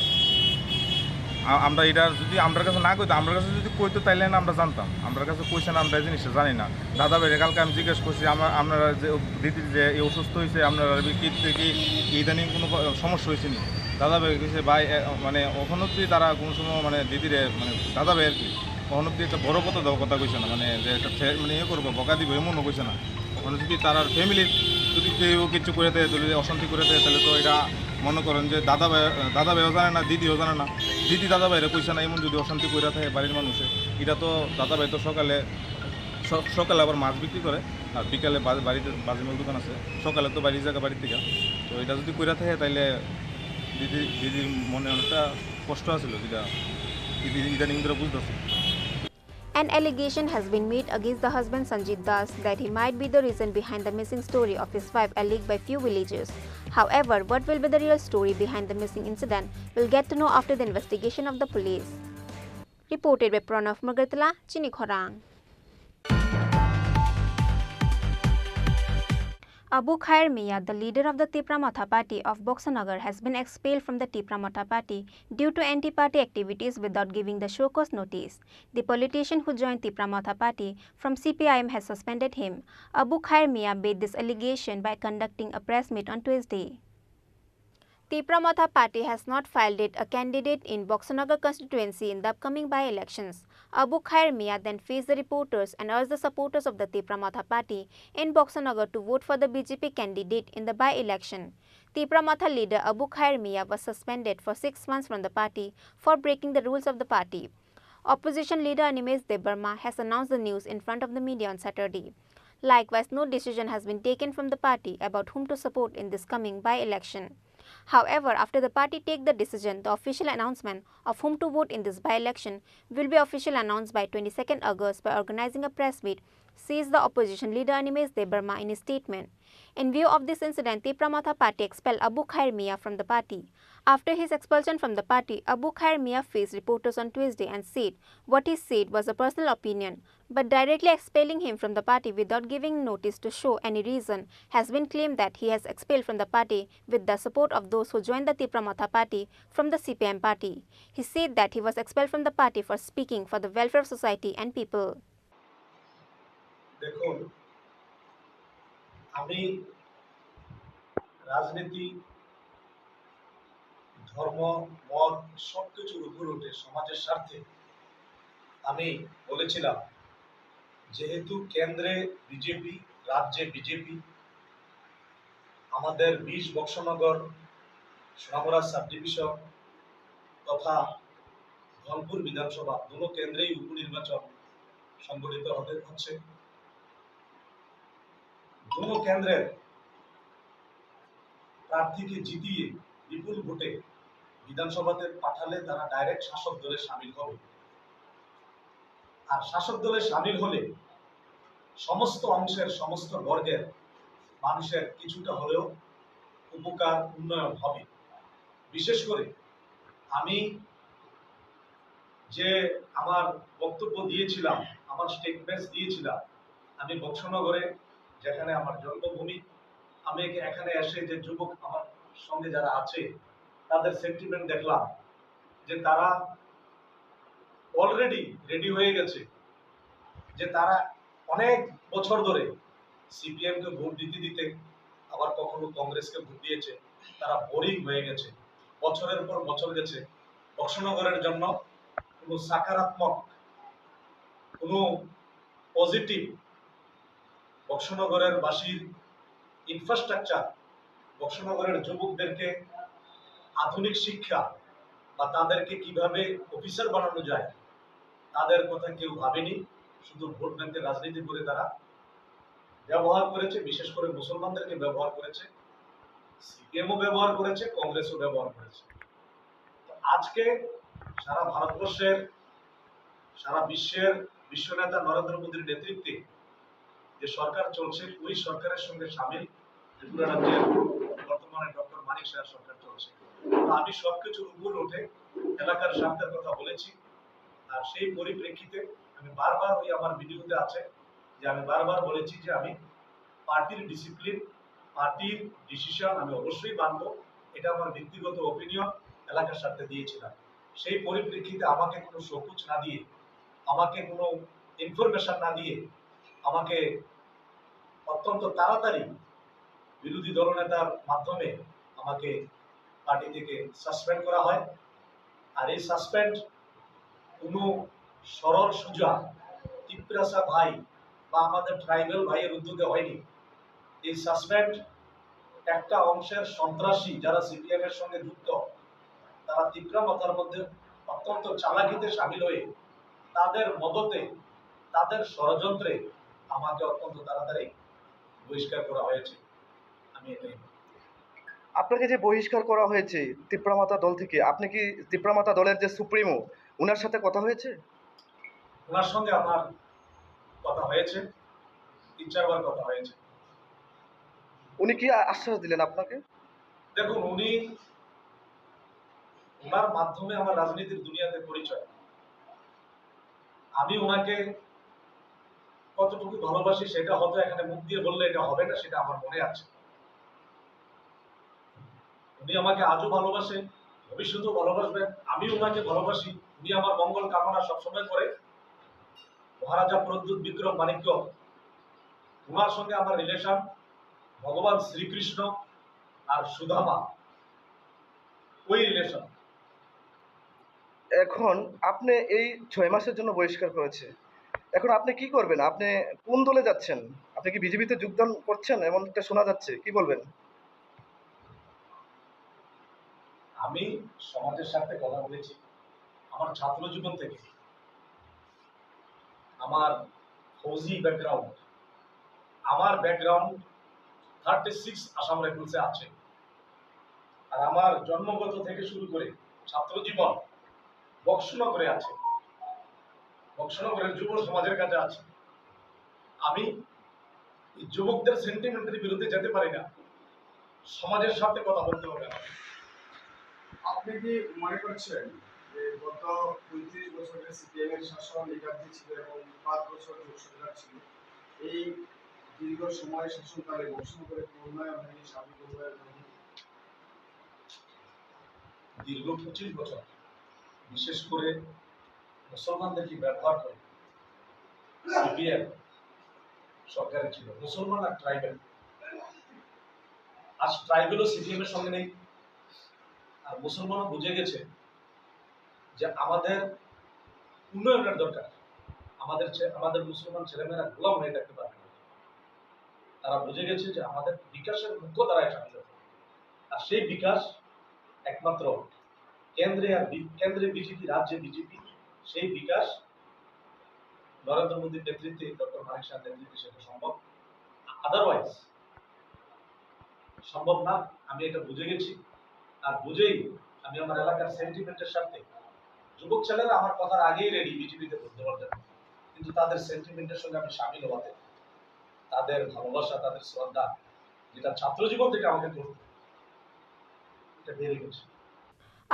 আ-, আমরা এটা যদি আমরার কাছে না কইতো, আমরার কাছে যদি কইতো, তাইলে না আমরা জানতাম। আমরার কাছে কইছে না, আমরা এই জিনিসটা জানি না। দাদা ভাইরে কালকে আমি জিজ্ঞেস করছি, আমার, আপনারা যে দিদির যে এই অসুস্থ হয়েছে, আপনারা কি, কি, কি ইদানিং কোনো প-, সমস্যা হয়েছে নি? দাদা ভাই কইছে, "ভাই, এ, মানে, ওখানে যদি তারা কোনো সময়, মানে, দিদিরে, মানে, দাদা ভাই আর কি, ওখানে যদি একটা বড় কথা দেওয়ার কথা কইছে না, মানে, যে একটা ফে-, মানে, ইয়ে করবো, বকা দিব, এমনও কইছে না।" ওখানে যদি তার আর ফ্যামিলির যদি কেউ কিছু করে দেয়, তাহলে অশান্তি করে দেয়, তাহলে তো এটা মনে করেন যে দাদা ভাই, দাদা ভাইও জানে না, দিদিও জানে না, দিদি দাদা ভাইরে কইছে না, এমন যদি অশান্তি কইরা থাকে বাড়ির মানুষে, এটা তো দাদা ভাই তো সকালে, স-, সকালে আবার মাছ বিক্রি করে, আর বিকালে বা-, বাড়িতে বাজিমাল দোকান আছে, সকালে তো বাড়ির জায়গা বাড়ির থেকে। তো এটা যদি কইরা থাকে, তাইলে দিদি, দিদির মনে অনেকটা কষ্ট আছিল, যেটা ইদি-, ইদানিং ধরে বুঝতেছি। An allegation has been made against the husband Sanjit Das that he might be the reason behind the missing story of his wife alleged by few villagers. However, what will be the real story behind the missing incident, we'll get to know after the investigation of the police. Reported by Pranav Magartala, Chini Khorang. Abu Khair Mia, the leader of the Tipra Motha Party of Boxanagar, has been expelled from the Tipra Motha Party due to anti-party activities without giving the show cause notice. The politician who joined Tipra Motha Party from C P I M has suspended him. Abu Khair Mia made this allegation by conducting a press meet on Tuesday. Tipra Motha Party has not fielded a candidate in Boxanagar constituency in the upcoming by-elections. Abu Khair Mia then faced the reporters and urged the supporters of the Tipra Motha Party in Boxanagar to vote for the B J P candidate in the by-election. Tipra Motha leader Abu Khair Mia was suspended for six months from the party for breaking the rules of the party. Opposition leader Animesh Debbarma has announced the news in front of the media on Saturday. Likewise, no decision has been taken from the party about whom to support in this coming by-election. However, after the party take the decision, the official announcement of whom to vote in this by-election will be officially announced by twenty-second August by organizing a press meet, says the opposition leader Animesh Debbarma in his statement. In view of this incident, Tipra Motha Party expelled Abu Khair Mia from the party. After his expulsion from the party, Abu Khair Mia faced reporters on Tuesday and said what he said was a personal opinion, but directly expelling him from the party without giving notice to show any reason has been claimed that he has expelled from the party with the support of those who joined the Tipra Motha Party from the C P I M party. He said that he was expelled from the party for speaking for the welfare of society and people. দেখুন, আমি রাজনীতি, ধর্ম, মত সবকিছুর উপরে উঠে সমাজের স্বার্থে আমি বলেছিলাম, যেহেতু কেন্দ্রে বিজেপি, রাজ্যে বিজেপি, আমাদের বিশ বক্সনগর, সোনামুড়া সাব ডিভিশন তথা ধনপুর বিধানসভা দুটো কেন্দ্রেই উপনির্বাচন সংগঠিত হতে হচ্ছে। দুটো কেন্দ্রের প্রার্থীকে জিতিয়ে বিপুল ভোটে বিধানসভাতে পাঠালে তারা ডাইরেক্ট শাসক দলে সামিল হবে। আর শাসক দলে সামিল হলে সমস্ত অংশের, সমস্ত বর্গের মানুষের কিছুটা হলেও উপকার, উন্নয়ন হবে। বিশেষ করে আমি যে আমার বক্তব্য দিয়েছিলাম, আমার স্টেটমেন্টস দিয়েছিলাম, আমি বক্সনগরে, যেখানে আমার জন্মভূমি, আমি একে-, এখানে এসে যে যুবক আমার সঙ্গে যারা আছে, তাদের সেন্টিমেন্ট দেখলাম যে তারা অলরেডি রেডি হয়ে গেছে, যে তারা অনেক বছর ধরে সিপিএম কে ভোট দিতে দিতে, আবার কখনো কংগ্রেসকে ভোট দিয়েছে, তারা বোরিং হয়ে গেছে। বছরের পর বছর গেছে, বক্সনগরের জন্য কোনো সাকারাত্মক, কোনো পজিটিভ বক্সনগরের বাসীর ইনফ্রাস্ট্রাকচার, বক্সনগরের যুবকদেরকে আধুনিক শিক্ষা বা তাদেরকে কিভাবে অফিসার বানানো যায়, তাদের কথা কেউ ভাবেনি। শুধু ভোট ব্যাংকের রাজনীতি করে তারা ব্যবহার করেছে, বিশেষ করে মুসলমানদেরকে ব্যবহার করেছে। সিপিএমও ব্যবহার করেছে, কংগ্রেসও ব্যবহার করেছে। তো আজকে সারা ভারতবর্ষের, সারা বিশ্বের বিশ্বনেতা নরেন্দ্র মোদীর নেতৃত্বে যে সরকার চলছে, ওই সরকারের সঙ্গে সামিল ত্রিপুরা রাজ্যের বর্তমানে ডক্টর মানিক সাহার সরকার চলছে। তো আমি সবকিছুর উপরে উঠে এলাকার স্বার্থের কথা বলেছি। আর সেই পরিপ্রেক্ষিতে আমি বারবার, ওই আমার ভিডিওতে আছে যে আমি বারবার বলেছি যে আমি পার্টির ডিসিপ্লিন, পার্টির ডিসিশন আমি অবশ্যই মানবো। এটা আমার ব্যক্তিগত ওপিনিয়ন, এলাকার স্বার্থে দিয়েছিলাম। সেই পরিপ্রেক্ষিতে আমাকে কোনো শোকজ না দিয়ে, আমাকে কোনো ইনফরমেশন না দিয়ে, আমাকে অত্যন্ত তাড়াতাড়ি বিরোধী দলনেতার মাধ্যমে আমাকে পার্টি থেকে সাসপেন্ড করা হয়। আর এই সাসপেন্ড কোনো সরল সোজা তিপ্রাসা ভাই বা আমাদের ট্রাইবাল ভাইয়ের উদ্যোগে হয়নি। এই সাসপেন্ড একটা অংশের সন্ত্রাসী যারা সিপিএম এর সঙ্গে যুক্ত, তারা তিপ্রা মথার মধ্যে অত্যন্ত চালাকিতে সামিল হয়ে তাদের মদতে, তাদের ষড়যন্ত্রে আমাকে অত্যন্ত তাড়াতাড়ি বহিষ্কার করা হয়েছে। আমি এটাই বলতে চাই। আপনাকে যে বহিষ্কার করা হয়েছে তিপ্রা মথা দল থেকে, আপনি কি তিপ্রা মথা দলের যে সুপ্রিমো, ওনার সাথে কথা হয়েছে? ওনার সঙ্গে আমার কথা হয়েছে, তিন চারবার কথা হয়েছে। উনি কি আ-, আশ্বাস দিলেন আপনাকে? দেখুন, উনি, ওনার মাধ্যমে আমার রাজনীতির দুনিয়াতে পরিচয়। আমি ওনাকে কতটুকু ভালোবাসি সেটা হয়তো এখানে মুখ দিয়ে বললে এটা হবে না, সেটা আমার মনে আছে। উনি আমাকে আজও ভালোবাসেন, ভবিষ্যতেও ভালোবাসবেন। আমি ওনাকে ভালোবাসি, উনি আমার মঙ্গল কামনা সবসময় করে। মহারাজা প্রদ্যুৎ বিক্রম মাণিক্য, ওনার সঙ্গে আমার রিলেশন ভগবান শ্রীকৃষ্ণ আর সুদামা, ওই রিলেশন। এখন আপনি এই ছয় মাসের জন্য বহিষ্কার করেছে, এখন আপনি কি করবেন? আপনি কোন দলে যাচ্ছেন? আপনি কি বিজেপিতে যোগদান করছেন? এমন একটা শোনা যাচ্ছে, কি বলবেন? আমি সমাজের সাথে কথা বলেছি আমার ছাত্র জীবন থেকে। আমার ফৌজি ব্যাকগ্রাউন্ড, আমার ব্যাকগ্রাউন্ড থার্টি সিক্স আসাম রাইফেলসে আছে। আর আমার জন্মগত থেকে শুরু করে ছাত্র জীবন বক্সনগরে আছে, বক্সনগরের যুব সমাজের কাছে আছে। আমি এই যুবকদের সেন্টিমেন্টের বিরুদ্ধে যেতে পারি না, সমাজের সাথে কথা বলতে হবে আমাকে। আপনি কি মনে করছেন যে গত পঁয়ত্রিশ বছরের সিপিএম এর শাসন লীগার্জি ছিল এবং পাঁচ বছর জোট সরকার ছিল, এই দীর্ঘ সময় শাসনকালে বক্সনগরে কোনো উন্নয়ন হয়নি, সার্বিক উন্নয়ন হয়নি? দীর্ঘ পঁচিশ বছর বিশেষ করে মুসলমানদেরকে ব্যবহার করে সিপিএম সরকারে ছিল, মুসলমান আর ট্রাইবেল। আজ ট্রাইবেলও সিপিএম এর সঙ্গে নেই, আর মুসলমানও বুঝে গেছে যে আমাদের উন্নয়নের দরকার। আমাদের ছে-, আমাদের মুসলমান ছেলেমেয়েরা গোলাম হয়ে থাকতে পারবে না। তারা বুঝে গেছে যে আমাদের বিকাশের মুখ্য ধারায় সামিল হতে হবে। আর সেই বিকাশ একমাত্র কেন্দ্রে আর বি-, কেন্দ্রে বিজেপি, রাজ্যে বিজেপি, সেই বিকাশ নরেন্দ্র মোদীর নেতৃত্বে, ডক্টর মানিক সাহার নেতৃত্বে সেটা সম্ভব। আদারওয়াইজ সম্ভব না, আমি এটা বুঝে গেছি। আর বুঝেই আমি আমার এলাকার সেন্টিমেন্টের সাথে, যুবক ছেলেরা আমার কথার আগেই রেডি বিজেপিতে ভোট দেওয়ার জন্য, কিন্তু তাদের সেন্টিমেন্টের সঙ্গে আমি সামিল হওয়াতে তাদের ভালোবাসা, তাদের শ্রদ্ধা, যেটা ছাত্র জীবন থেকে আমাকে করতে, এটা বেড়ে গেছে।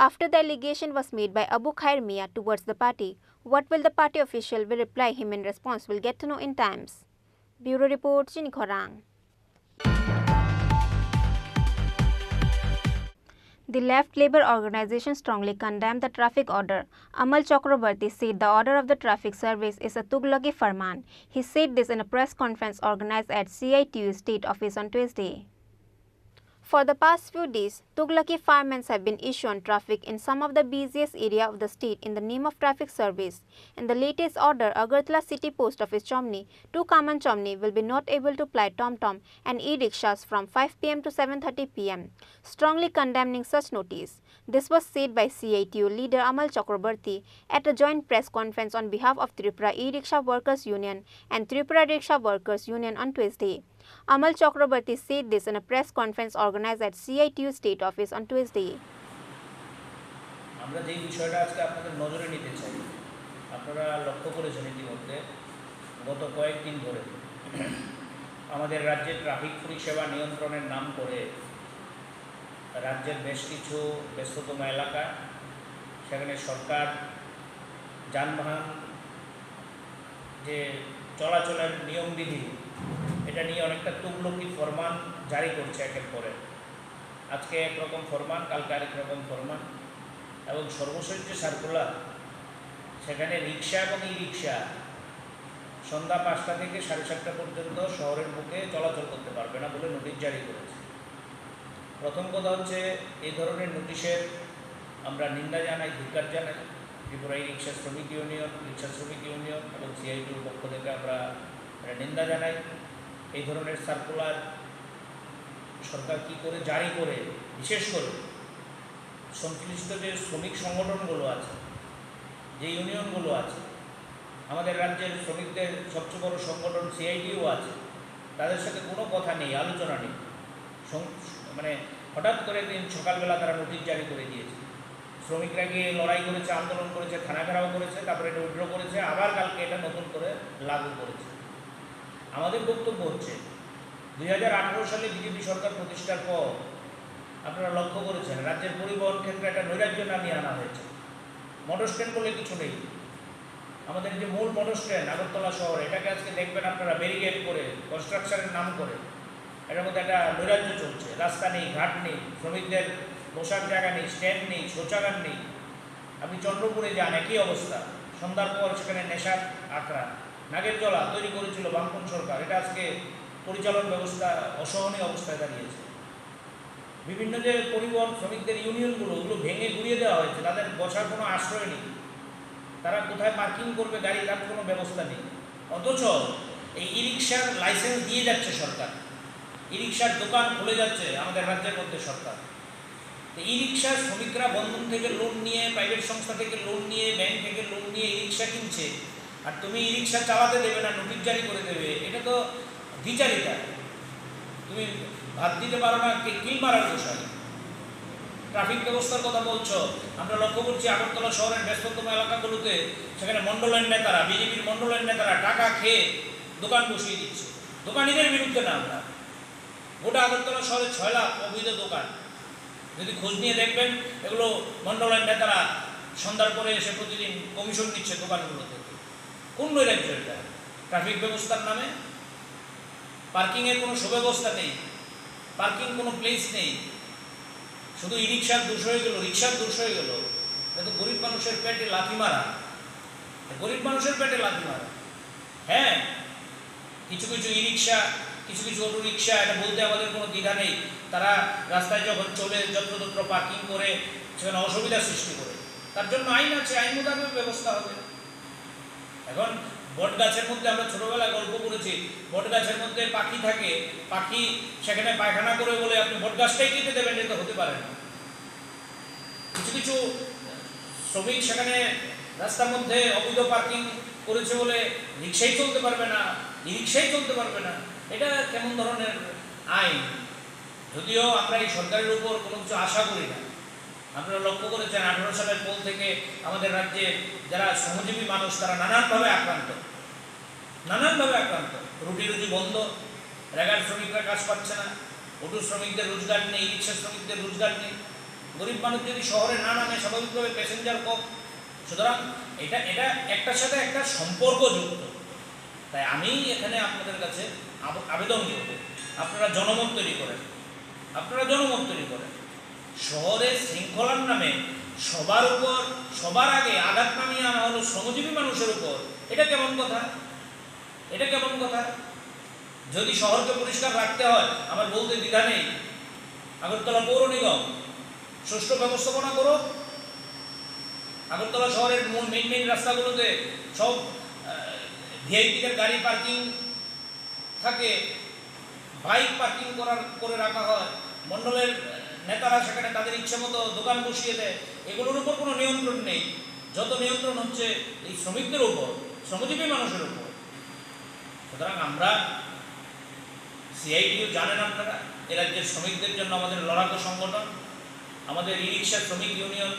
After the allegation was made by Abu Khair Mia towards the party, what will the party official will reply him in response, we'll get to know in times. Bureau report, Chini Khorang. The Left Labour Organization strongly condemned the traffic order. Amal Chakrabarty said the order of the traffic service is a Tughlaki Farman. He said this in a press conference organized at C I T U state office on Tuesday. For the past few days, Tughlaki Farmans have been issuing traffic in some of the busiest area of the state in the name of traffic service. In the latest order, Agartala City Post Office Chomni to Kaman Chomni will be not able to ply tom tom and e-rickshaws from five P M to seven thirty P M, strongly condemning such notice. This was said by C I T U leader Amal Chakrabarty at a joint press conference on behalf of Tripura E-Rickshaw Workers Union and Tripura Rickshaw Workers Union on Tuesday. Amal Chakrabarty said this in a press conference organized at C I T U state office on Tuesday. আমরা যেই বিষয়টা আজকে আপনাদের নজরে নিতে চাই, আপনারা লক্ষ্য করেছেন ইতিমধ্যে গত কয়েকদিন ধরে আমাদের রাজ্যে ট্রাফিক পরিষেবা নিয়ন্ত্রণের নাম করে রাজ্যের বেশ কিছু ব্যস্ততম এলাকা, সেখানে সরকার যানবাহন যে চলাচলের নিয়মবিধি, এটা নিয়ে অনেকটা তুগলকি ফরমান জারি করছে একের পর এক। আজকে একরকম ফরমান, কালকে আরেক রকম ফরমান, এবং সর্বশেষ যে সার্কুলার, সেখানে রিক্সা এবং ই রিক্সা সন্ধ্যা পাঁচটা থেকে সাড়ে সাতটা পর্যন্ত শহরের বুকে চলাচল করতে পারবে না বলে নোটিশ জারি করেছে। প্রথম কথা হচ্ছে, এই ধরনের নোটিশের আমরা নিন্দা জানাই, ধিক্কার জানাই। ত্রিপুরা ই রিক্সা শ্রমিক ইউনিয়ন, রিক্সা শ্রমিক ইউনিয়ন এবং সিআইটিউর পক্ষ থেকে আমরা এটা নিন্দা জানাই। এই ধরনের সার্কুলার সরকার কি করে জারি করে, বিশেষ করে সংশ্লিষ্ট যে শ্রমিক সংগঠনগুলো আছে, যে ইউনিয়নগুলো আছে, আমাদের রাজ্যের শ্রমিকদের সবচেয়ে বড় সংগঠন সিআইটিইউ আছে, তাদের সাথে কোনো কথা নেই, আলোচনা নেই। সং-, মানে, হঠাৎ করে একদিন সকালবেলা তারা নোটিশ জারি করে দিয়েছে। শ্রমিকরা গিয়ে লড়াই করেছে, আন্দোলন করেছে, থানা ঘেরাও করেছে, তারপরে এটা উইথড্র করেছে, আবার কালকে এটা নতুন করে লাগু করেছে। আমাদের বক্তব্য হচ্ছে, দুই হাজার আঠারো সালে বিজেপি সরকার প্রতিষ্ঠার পর আপনারা লক্ষ্য করেছেন, রাজ্যের পরিবহন ক্ষেত্রে একটা নৈরাজ্য নামিয়ে আনা হয়েছে। মোটর স্ট্যান্ড বলে কিছু নেই। আমাদের যে মূল মোটর স্ট্যান্ড আগরতলা শহরে, এটাকে আজকে দেখবেন আপনারা ব্যারিকেড করে, কনস্ট্রাকশনের নাম করে, এটার মধ্যে একটা নৈরাজ্য চলছে। রাস্তা নেই, ঘাট নেই, শ্রমিকদের বসার জায়গা নেই, স্ট্যান্ড নেই, শৌচাগার নেই। আপনি চন্দ্রপুরে যান, একই অবস্থা। সন্ধ্যার পর সেখানে নেশার আখড়া। নাগেরজলা তৈরি করেছিল বামপন্থী সরকার, এটা আজকে পরিচালন ব্যবস্থা অসহনীয় অবস্থায় দাঁড়িয়েছে। বিভিন্ন যে পরিবহন শ্রমিকদের ইউনিয়নগুলো, ওগুলো ভেঙে গুড়িয়ে দেওয়া হয়েছে, তাদের বসার কোনো আশ্রয় নেই। তারা কোথায় পার্কিং করবে গাড়ি, তার কোনো ব্যবস্থা নেই। অথচ এই ই রিক্সার লাইসেন্স দিয়ে যাচ্ছে সরকার, ই রিক্সার দোকান খুলে যাচ্ছে আমাদের রাজ্যের মধ্যে সরকার। তো ই রিক্সার শ্রমিকরা বন্ধন থেকে লোন নিয়ে, প্রাইভেট সংস্থা থেকে লোন নিয়ে, ব্যাংক থেকে লোন নিয়ে ই রিক্সা কিনছে, আর তুমি ই রিক্সা চালাতে দেবে না, নোটিশ জারি করে দেবে, এটা তো দ্বিচারিতা। তুমি ভাত দিতে পারো না, কে-, কিল মারার গোসাই। ট্রাফিক ব্যবস্থার কথা বলছো, আমরা লক্ষ্য করছি আগরতলা শহরের ব্যস্ততম এলাকাগুলোতে সেখানে মণ্ডলের নেতারা, বিজেপির মণ্ডলের নেতারা টাকা খেয়ে দোকান বসিয়ে দিচ্ছে। দোকানিদের বিরুদ্ধে না আমরা, গোটা আগরতলা শহরে ছয় লাখ অবৈধ দোকান। যদি খোঁজ নিয়ে দেখবেন, এগুলো মণ্ডলের নেতারা সন্ধ্যার পরে এসে প্রতিদিন কমিশন নিচ্ছে দোকানগুলো থেকে। কোন নৈরাজ্য এটা? ট্রাফিক ব্যবস্থার নামে পার্কিংয়ের কোনো সুব্যবস্থা নেই, পার্কিং কোনো প্লেস নেই, শুধু ই রিক্সার দোষ হয়ে গেল, রিক্সার দোষ হয়ে গেল। এটা তো গরিব মানুষের পেটে লাথি মারা, গরিব মানুষের পেটে লাথি মারা। হ্যাঁ, কিছু কিছু ই রিক্সা, কিছু কিছু অটো রিক্সা, এটা বলতে আমাদের কোনো দ্বিধা নেই, তারা রাস্তায় যখন চলে যত্রতত্র পার্কিং করে সেখানে অসুবিধা সৃষ্টি করে। তার জন্য আইন আছে, আইন মোতাবেক ব্যবস্থা হবে। এখন বট গাছের মধ্যে আমরা ছোটবেলায় গল্প করেছি, বট গাছের মধ্যে পাখি থাকে, পাখি সেখানে পায়খানা করে বলে আপনি বট গাছটাই কেটে দেবেন, এটা হতে পারে না। কিছু কিছু শ্রমিক সেখানে রাস্তার মধ্যে অবৈধ পার্কিং করেছে বলে রিক্সাই চলতে পারবে না, ই রিক্সাই চলতে পারবে না, এটা কেমন ধরনের আইন? যদিও আমরা এই সরকারের উপর কোনো কিছু আশা করি না। আপনারা লক্ষ্য করেছেন, আঠারো সালের পর থেকে আমাদের রাজ্যে যারা শ্রমজীবী মানুষ, তারা নানানভাবে আক্রান্ত, নানানভাবে আক্রান্ত। রুটি রুজি বন্ধ, রেগার শ্রমিকরা কাজ পাচ্ছে না, অটো শ্রমিকদের রোজগার নেই, রিক্সা শ্রমিকদের রোজগার নেই। গরিব মানুষ যদি শহরে না নামে, স্বাভাবিকভাবে প্যাসেঞ্জার কম। সুতরাং এটা, এটা একটার সাথে একটা সম্পর্কযুক্ত। তাই আমি এখানে আপনাদের কাছে আব-, আবেদন করব, আপনারা জনমত তৈরি করেন, আপনারা জনমত তৈরি করেন। শহরে শৃঙ্খলার নামে সবার উপর, সবার আগে আঘাত নামিয়ে আনা হলো শ্রমজীবী মানুষের উপর। এটা কেমন কথা? এটা কেমন কথা? যদি শহরকে পরিষ্কার রাখতে হয়, আমার বলতে দ্বিধা নেই, আগরতলা পৌর নিগম সুষ্ঠু ব্যবস্থাপনা করো। আগরতলা শহরের মূল মেইন মেইন রাস্তাগুলোতে সব ভিআইপিদের গাড়ি পার্কিং থাকে, বাইক পার্কিং করার, করে রাখা হয়, মণ্ডলের নেতারা সেখানে তাদের ইচ্ছে মতো দোকান বসিয়ে দেয়, এগুলোর উপর কোনো নিয়ন্ত্রণ নেই। যত নিয়ন্ত্রণ হচ্ছে এই শ্রমিকদের উপর, শ্রমজীবী মানুষের উপর। সুতরাং আমরা, সিআইটিইউ জানেন আপনারা, এ রাজ্যের শ্রমিকদের জন্য আমাদের লড়াকু সংগঠন, আমাদের ই রিক্সা শ্রমিক ইউনিয়ন,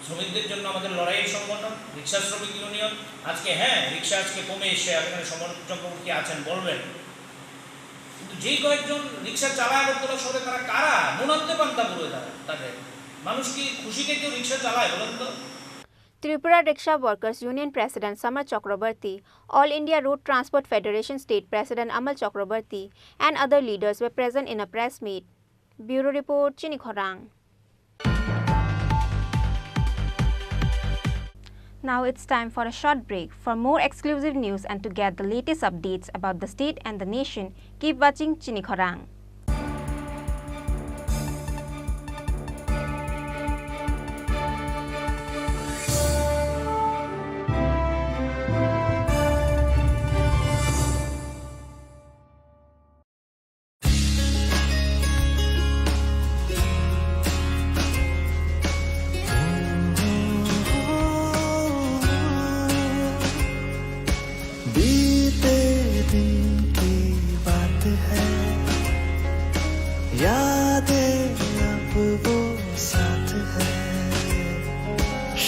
শ্রমিকদের জন্য আমাদের লড়াইয়ের সংগঠন, রিক্সা শ্রমিক ইউনিয়ন। আজকে, হ্যাঁ, রিক্সা আজকে কমে এসছে, আপনারা সমর চক্রবর্তী আছেন, বলবেন। কিন্তু যেই কয়েকজন রিক্সা চালায় আগরতলা শহরে, তারা কারা? নুন আনতে পান্তা ফুরোয় তারা, তাদের। মানুষ কি খুশিতে কেউ রিক্সা চালায়, বলেন তো? Tripura Rickshaw Workers Union President Samar Chakraborty, All India Road Transport Federation State President Amal Chakraborty, and other leaders were present in a press meet. Bureau Report, Chini Khorang. Now it's time for a short break. For more exclusive news and to get the latest updates about the state and the nation, keep watching Chini Khorang.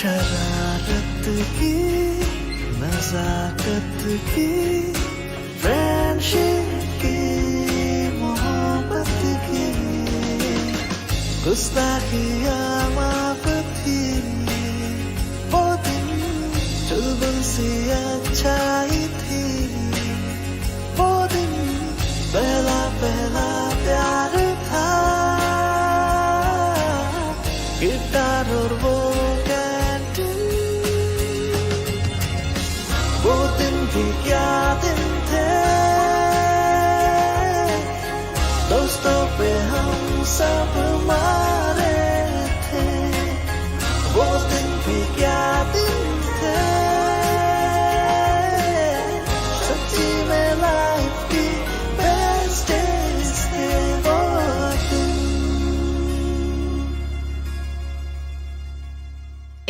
शरारत की, नजाकत की, फ्रेंडशिप की, मोहब्बत की, गुस्ताखियाँ माफ थी। वो दिन चुलबुल सी अच्छाई थी। वो दिन पहला पहला प्यार था। किरदार और वो कैंटीन। वो दिन भी क्या दिन थे। दोस्तों पे हम सब मारे थे। वो दिन भी क्या दिन थे। सच्ची में लाइफ की बेस्ट डेज थे वो दिन।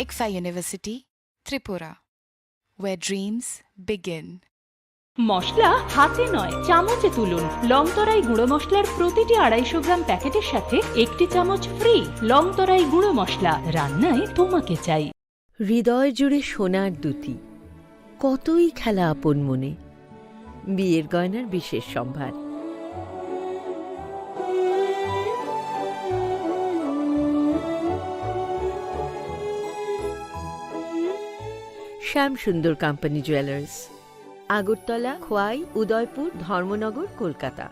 Eksa University, Tripura, where dreams begin. মশলা হাতে নয়, চামচে তুলুন। লং তরাই গুঁড়ো মশলার প্রতিটি আড়াইশো গ্রাম প্যাকেটের সাথে একটি চামচ ফ্রি। লং তরাই গুঁড়ো মশলা, রান্নায় তোমাকে চাই। হৃদয় জুড়ে সোনার দ্যুতি, কতই খেলা আপন মনে। বিয়ের গয়নার বিশেষ সম্ভার। শ্যাম সুন্দর কোম্পানি জুয়েলার্স, আগরতলা, খোয়াই, উদয়পুর, ধর্মনগর, Kolkata.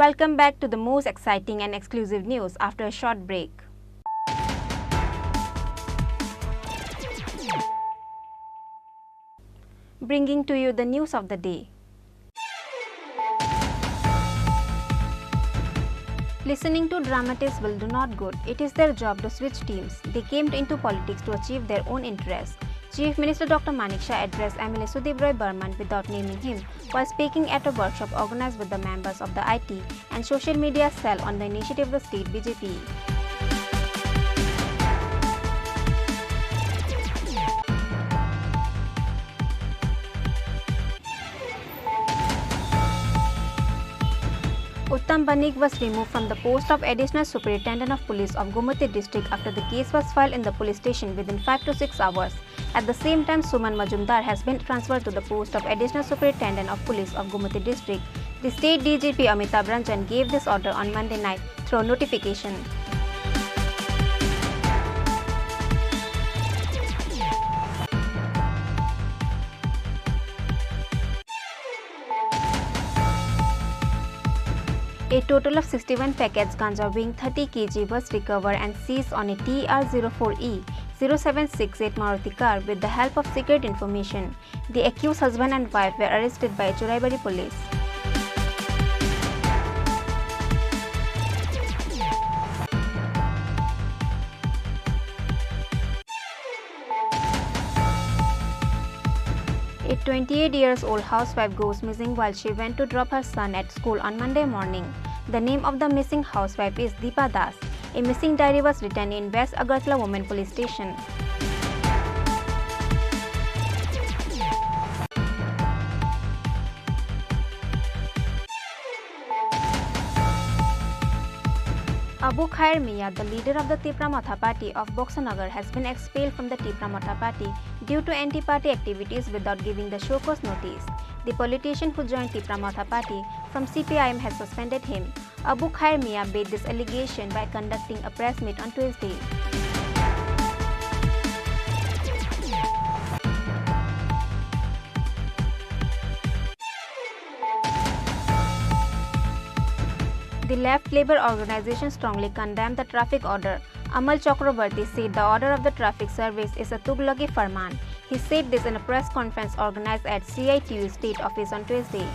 Welcome back to the most exciting and exclusive news after a short break. Bringing to you the news of the day. Listening to dramatists will do not good. It is their job to switch teams. They came into politics to achieve their own interests. Chief Minister Doctor Manik Saha addressed M L A Sudip Roy Barman without naming him while speaking at a workshop organized with the members of the I T and social media cell on the initiative of the state B J P. Uttam Banik was removed from the post of Additional Superintendent of Police of Gomati District after the case was filed in the police station within five to six hours. At the same time, Suman Majumdar has been transferred to the post of Additional Superintendent of Police of Gomati District. The state D G P Amitabh Ranjan gave this order on Monday night through notification. A total of sixty-one packets ganja weighing thirty K G was recovered and seized on a T R zero four E zero seven six eight Maruti car with the help of secret information. The accused husband and wife were arrested by Churaibari police. A twenty-eight years old housewife goes missing while she went to drop her son at school on Monday morning. The name of the missing housewife is Deepa Das. A missing diary was written in West Agartala Women Police Station. Abu Khair Mia, the leader of the Tipra Motha Party of Boxanagar, has been expelled from the Tipra Motha Party due to anti-party activities without giving the show cause notice. The politician who joined Tipra Motha Party from C P I M has suspended him. Abu Khair Mia made this allegation by conducting a press meet on Tuesday. The left labor organization strongly condemned the traffic order. Amal Chakraborty said the order of the traffic service is a tughlaqi farman. He said this in a press conference organized at C I T U state office on Tuesday.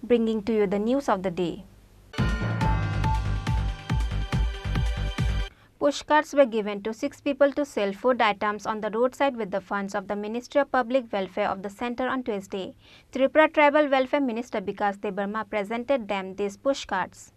Bringing to you the news of the day. Pushcarts were given to six people to sell food items on the roadside with the funds of the Ministry of Public Welfare of the Centre on Tuesday. Tripura Tribal Welfare Minister Bikash Debbarma presented them these pushcarts.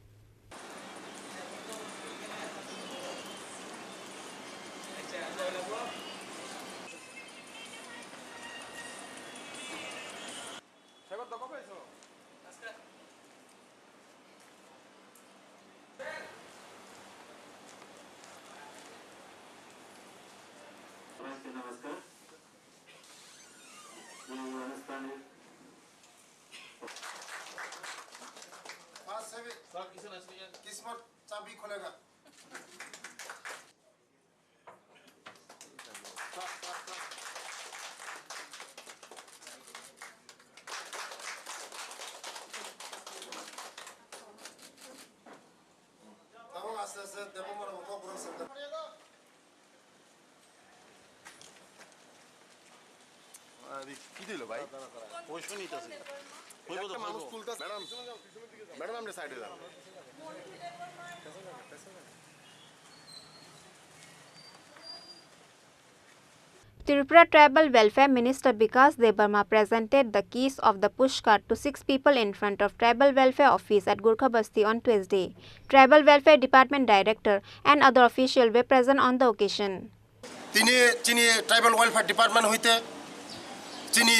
नमस्कार। ये अनुष्ठान है। पाँच से भी किस्मत चाबी खोलेगा। Tabuk aste aste Debbarma rok kok borok saka. আরে, কি দিল ভাই? পয়সা নিতেছে। একটা মানুষ তুলতেছে। ম্যাডাম, ম্যাডাম, আপনি সাইডে যান। Tripura Tribal Welfare Minister Bikash Debbarma presented the keys of the pushcart to six people in front of Tribal Welfare Office at Gorkha Basti on Tuesday. Tribal Welfare Department Director and other officials were present on the occasion. Tini chini Tribal Welfare Department hoite chini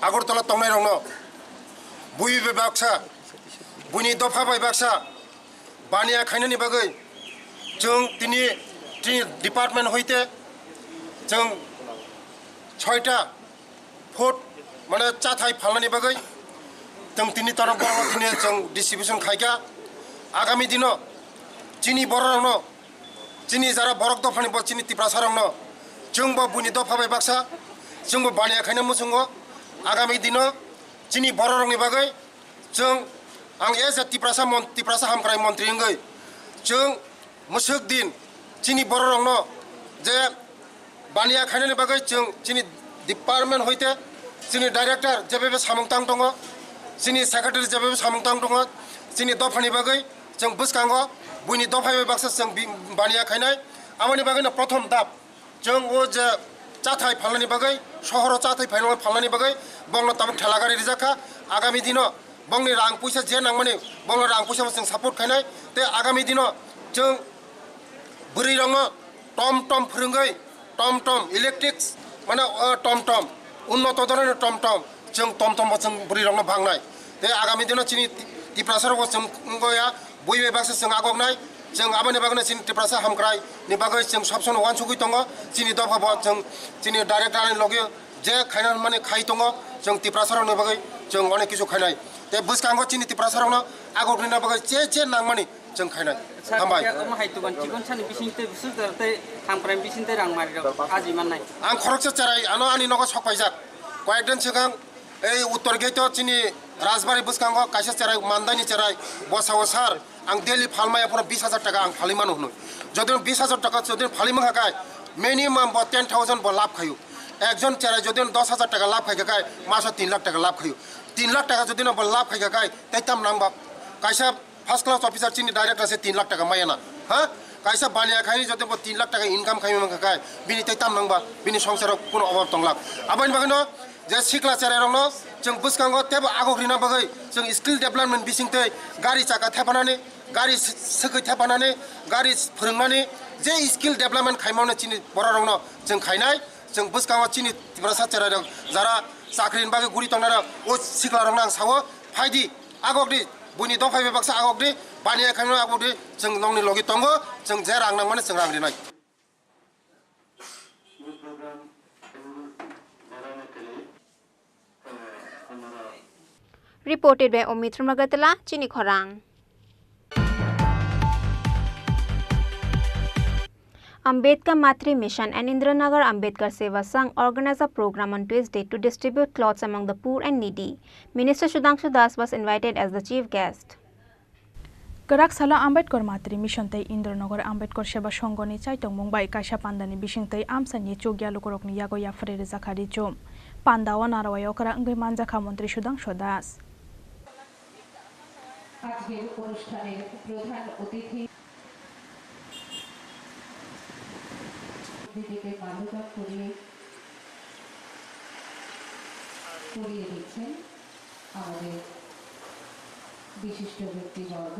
Agartala tongnai rokno bui bai baksa, buini dopha bai baksa baniya khainani bagwi chwng tini, tini department hoite chwng soita food, mane chathai phalnani bagwi chwng tini torok borok tini chwng distribution khaikha. Agami dino chini bororokno, chini jara borok dophani bo chini Tiprasa rokno chwng bo buini dopha bai baksa chwng bo baniya khaina muchungo. Agami dino chini bororokni bagwi chwng, ang as a Tiprasa mon-, Tiprasa Hamkrai Montri wngwi chwng mwswk din chini bororokno je baniya khainani bagwi chwng chini department hoite chini director jebebe samung tang tongo, chini secretary jebebe samung tang tongo, chini dophani bagwi chwng bwskango buini dopha bai baksa chwng bi-, baniya khainai. Aboni bagwino prothom dap chwng o je chathai phalnani bagwi, sohoro chathai phalnani, phalnani bagwi bongno tabuk thela gari rijak kha. Agami dino bongni rang puisa je nangmani, bongno rang puisa bo chwng support khainai. Tei agami dino chwng bwrwi rokno tom tom phwrwngwi, tom tom electric, mane, o tom tom, unnoto dhoroner tom tom, chwng tom tom bo chwng bwrwi rokno bhangnai. Tei agami dino chini Tiprasa rokbo chwng wngya, bui bai baksa chwng agoknai, chwng aboni bagwino chini Tiprasa Hamkrai ni bagwi chwng sob sono uansugwi tongo, chini dopha bo chwng chini director ni logi je khaina mani khai tongo, chwng Tiprasa rokni bagwi chwng onek kisu khainai. Tei bwskango chini Tiprasa rokno agok rina bagwi je je nangmani chwng khainai. Sir, hambai. Kaya omo hai tuban chikon sani bising tei busuk dar tei hamkrai bising tei rang mari rok aji mannai. Ang khoroksa cherai ano ani nogo sok paijak. Koyek din swkang ei Uttor Gate o chini Rajbari bwskango kaisa cherai mandaini cherai bosao sir ang daily phalmaya phano bis hajar taka ang phalwi mano hwnwi. Jodi bis hajar taka jodi phalwi mankha kai minimum bo ten thousand bo lab khayu. Ekjon cherai jodi dos hajar taka lab khaikha kai maso tin lakh taka lab khayu. Tin lakh taka jodi bo lab khaikha kai tei tam nangba kaisa first class officer chini director se tin lakh taka maya na, ha? Kaisa baniya khaini jodi bo tin lakh taka income khaima mankha kai, bini tei tam nangba, bini songsaro kuno obab tonglak. Aboni bagwino je sikla cherai rokno chwng bwskango teibo agok rina bagwi chwng skill development bising tei gari chaka thepanani, gari s-, swkwi thepanani, gari s-, phwrwngnani je skill development khaimano chini borok rokno chwng khainai. Chwng bwskango chini Tiprasa cherai rok jara chakri ni bagwi guri tongnai rok o sikla rokno ang sao, phaidi. Agok di, buini dopha bai baksa agok di, baniya khaimano agok di, chwng nongni logi tongo, chwng je rang nangmani chwng rang rinai. Reported by Omit from Agartala, Chini Khorang. Ambedkar Matri Mission and Indranagar Ambedkar Seva Sangh organized a program on Tuesday to distribute clothes among the poor and needy. Minister Sudhanshu Das was invited as the chief guest. Kwrak salo Ambedkar Matri Mission tei Indranagar Ambedkar Seva Sangh ni chaitokmung bai kaisa pandani bisingtwi amchaini chukya lukurokni yago yapharwi rwjakha richu. Pandao narwai okra wngwi manjakha Montri Sudhanshu Das. আজকের অনুষ্ঠানের প্রধান অতিথি। দিদিকে মাল্যদান করিয়ে করিয়ে দিচ্ছেন আমাদের বিশিষ্ট ব্যক্তিবর্গ।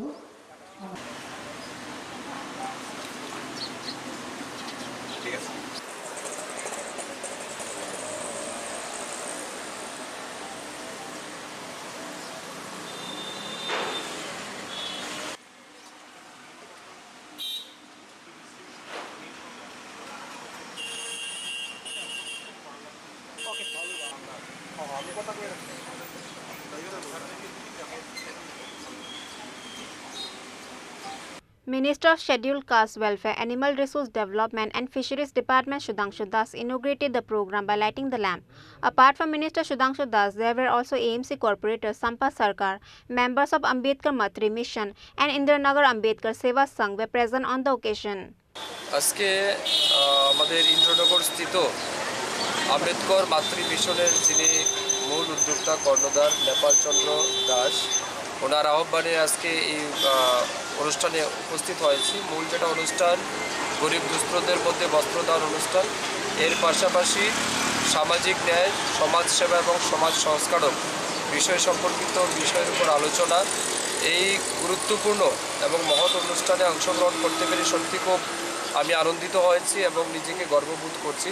Minister of Scheduled Caste Welfare, Animal Resource Development and Fisheries Department Sudhanshu Das inaugurated the program by lighting the lamp. Apart from Minister Sudhanshu Das, there were also A M C Corporator Sampath Sarkar, members of Ambedkar Matri Mission and Indiranagar Ambedkar Seva Sangh were present on the occasion. আজকে আহ, আমাদের ইন্দ্রনগর স্থিত আম্বেদকর মাতৃ মিশনের যিনি মূল উদ্যোক্তা কর্ণধার নেপাল চন্দ্র দাস, ওনার আহ্বানে আজকে এই আহ, অনুষ্ঠানে উপস্থিত হয়েছি। মূল যেটা অনুষ্ঠান, গরিব দুস্থদের মধ্যে বস্ত্রদান অনুষ্ঠান, এর পাশাপাশি সামাজিক ন্যায়, সমাজসেবা এবং সমাজ সংস্কারক বিষয় সম্পর্কিত বিষয়ের উপর আলোচনা। এই গুরুত্বপূর্ণ এবং মহৎ অনুষ্ঠানে অংশগ্রহণ করতে পেরে সত্যি খুব আমি আনন্দিত হয়েছি এবং নিজেকে গর্ববোধ করছি।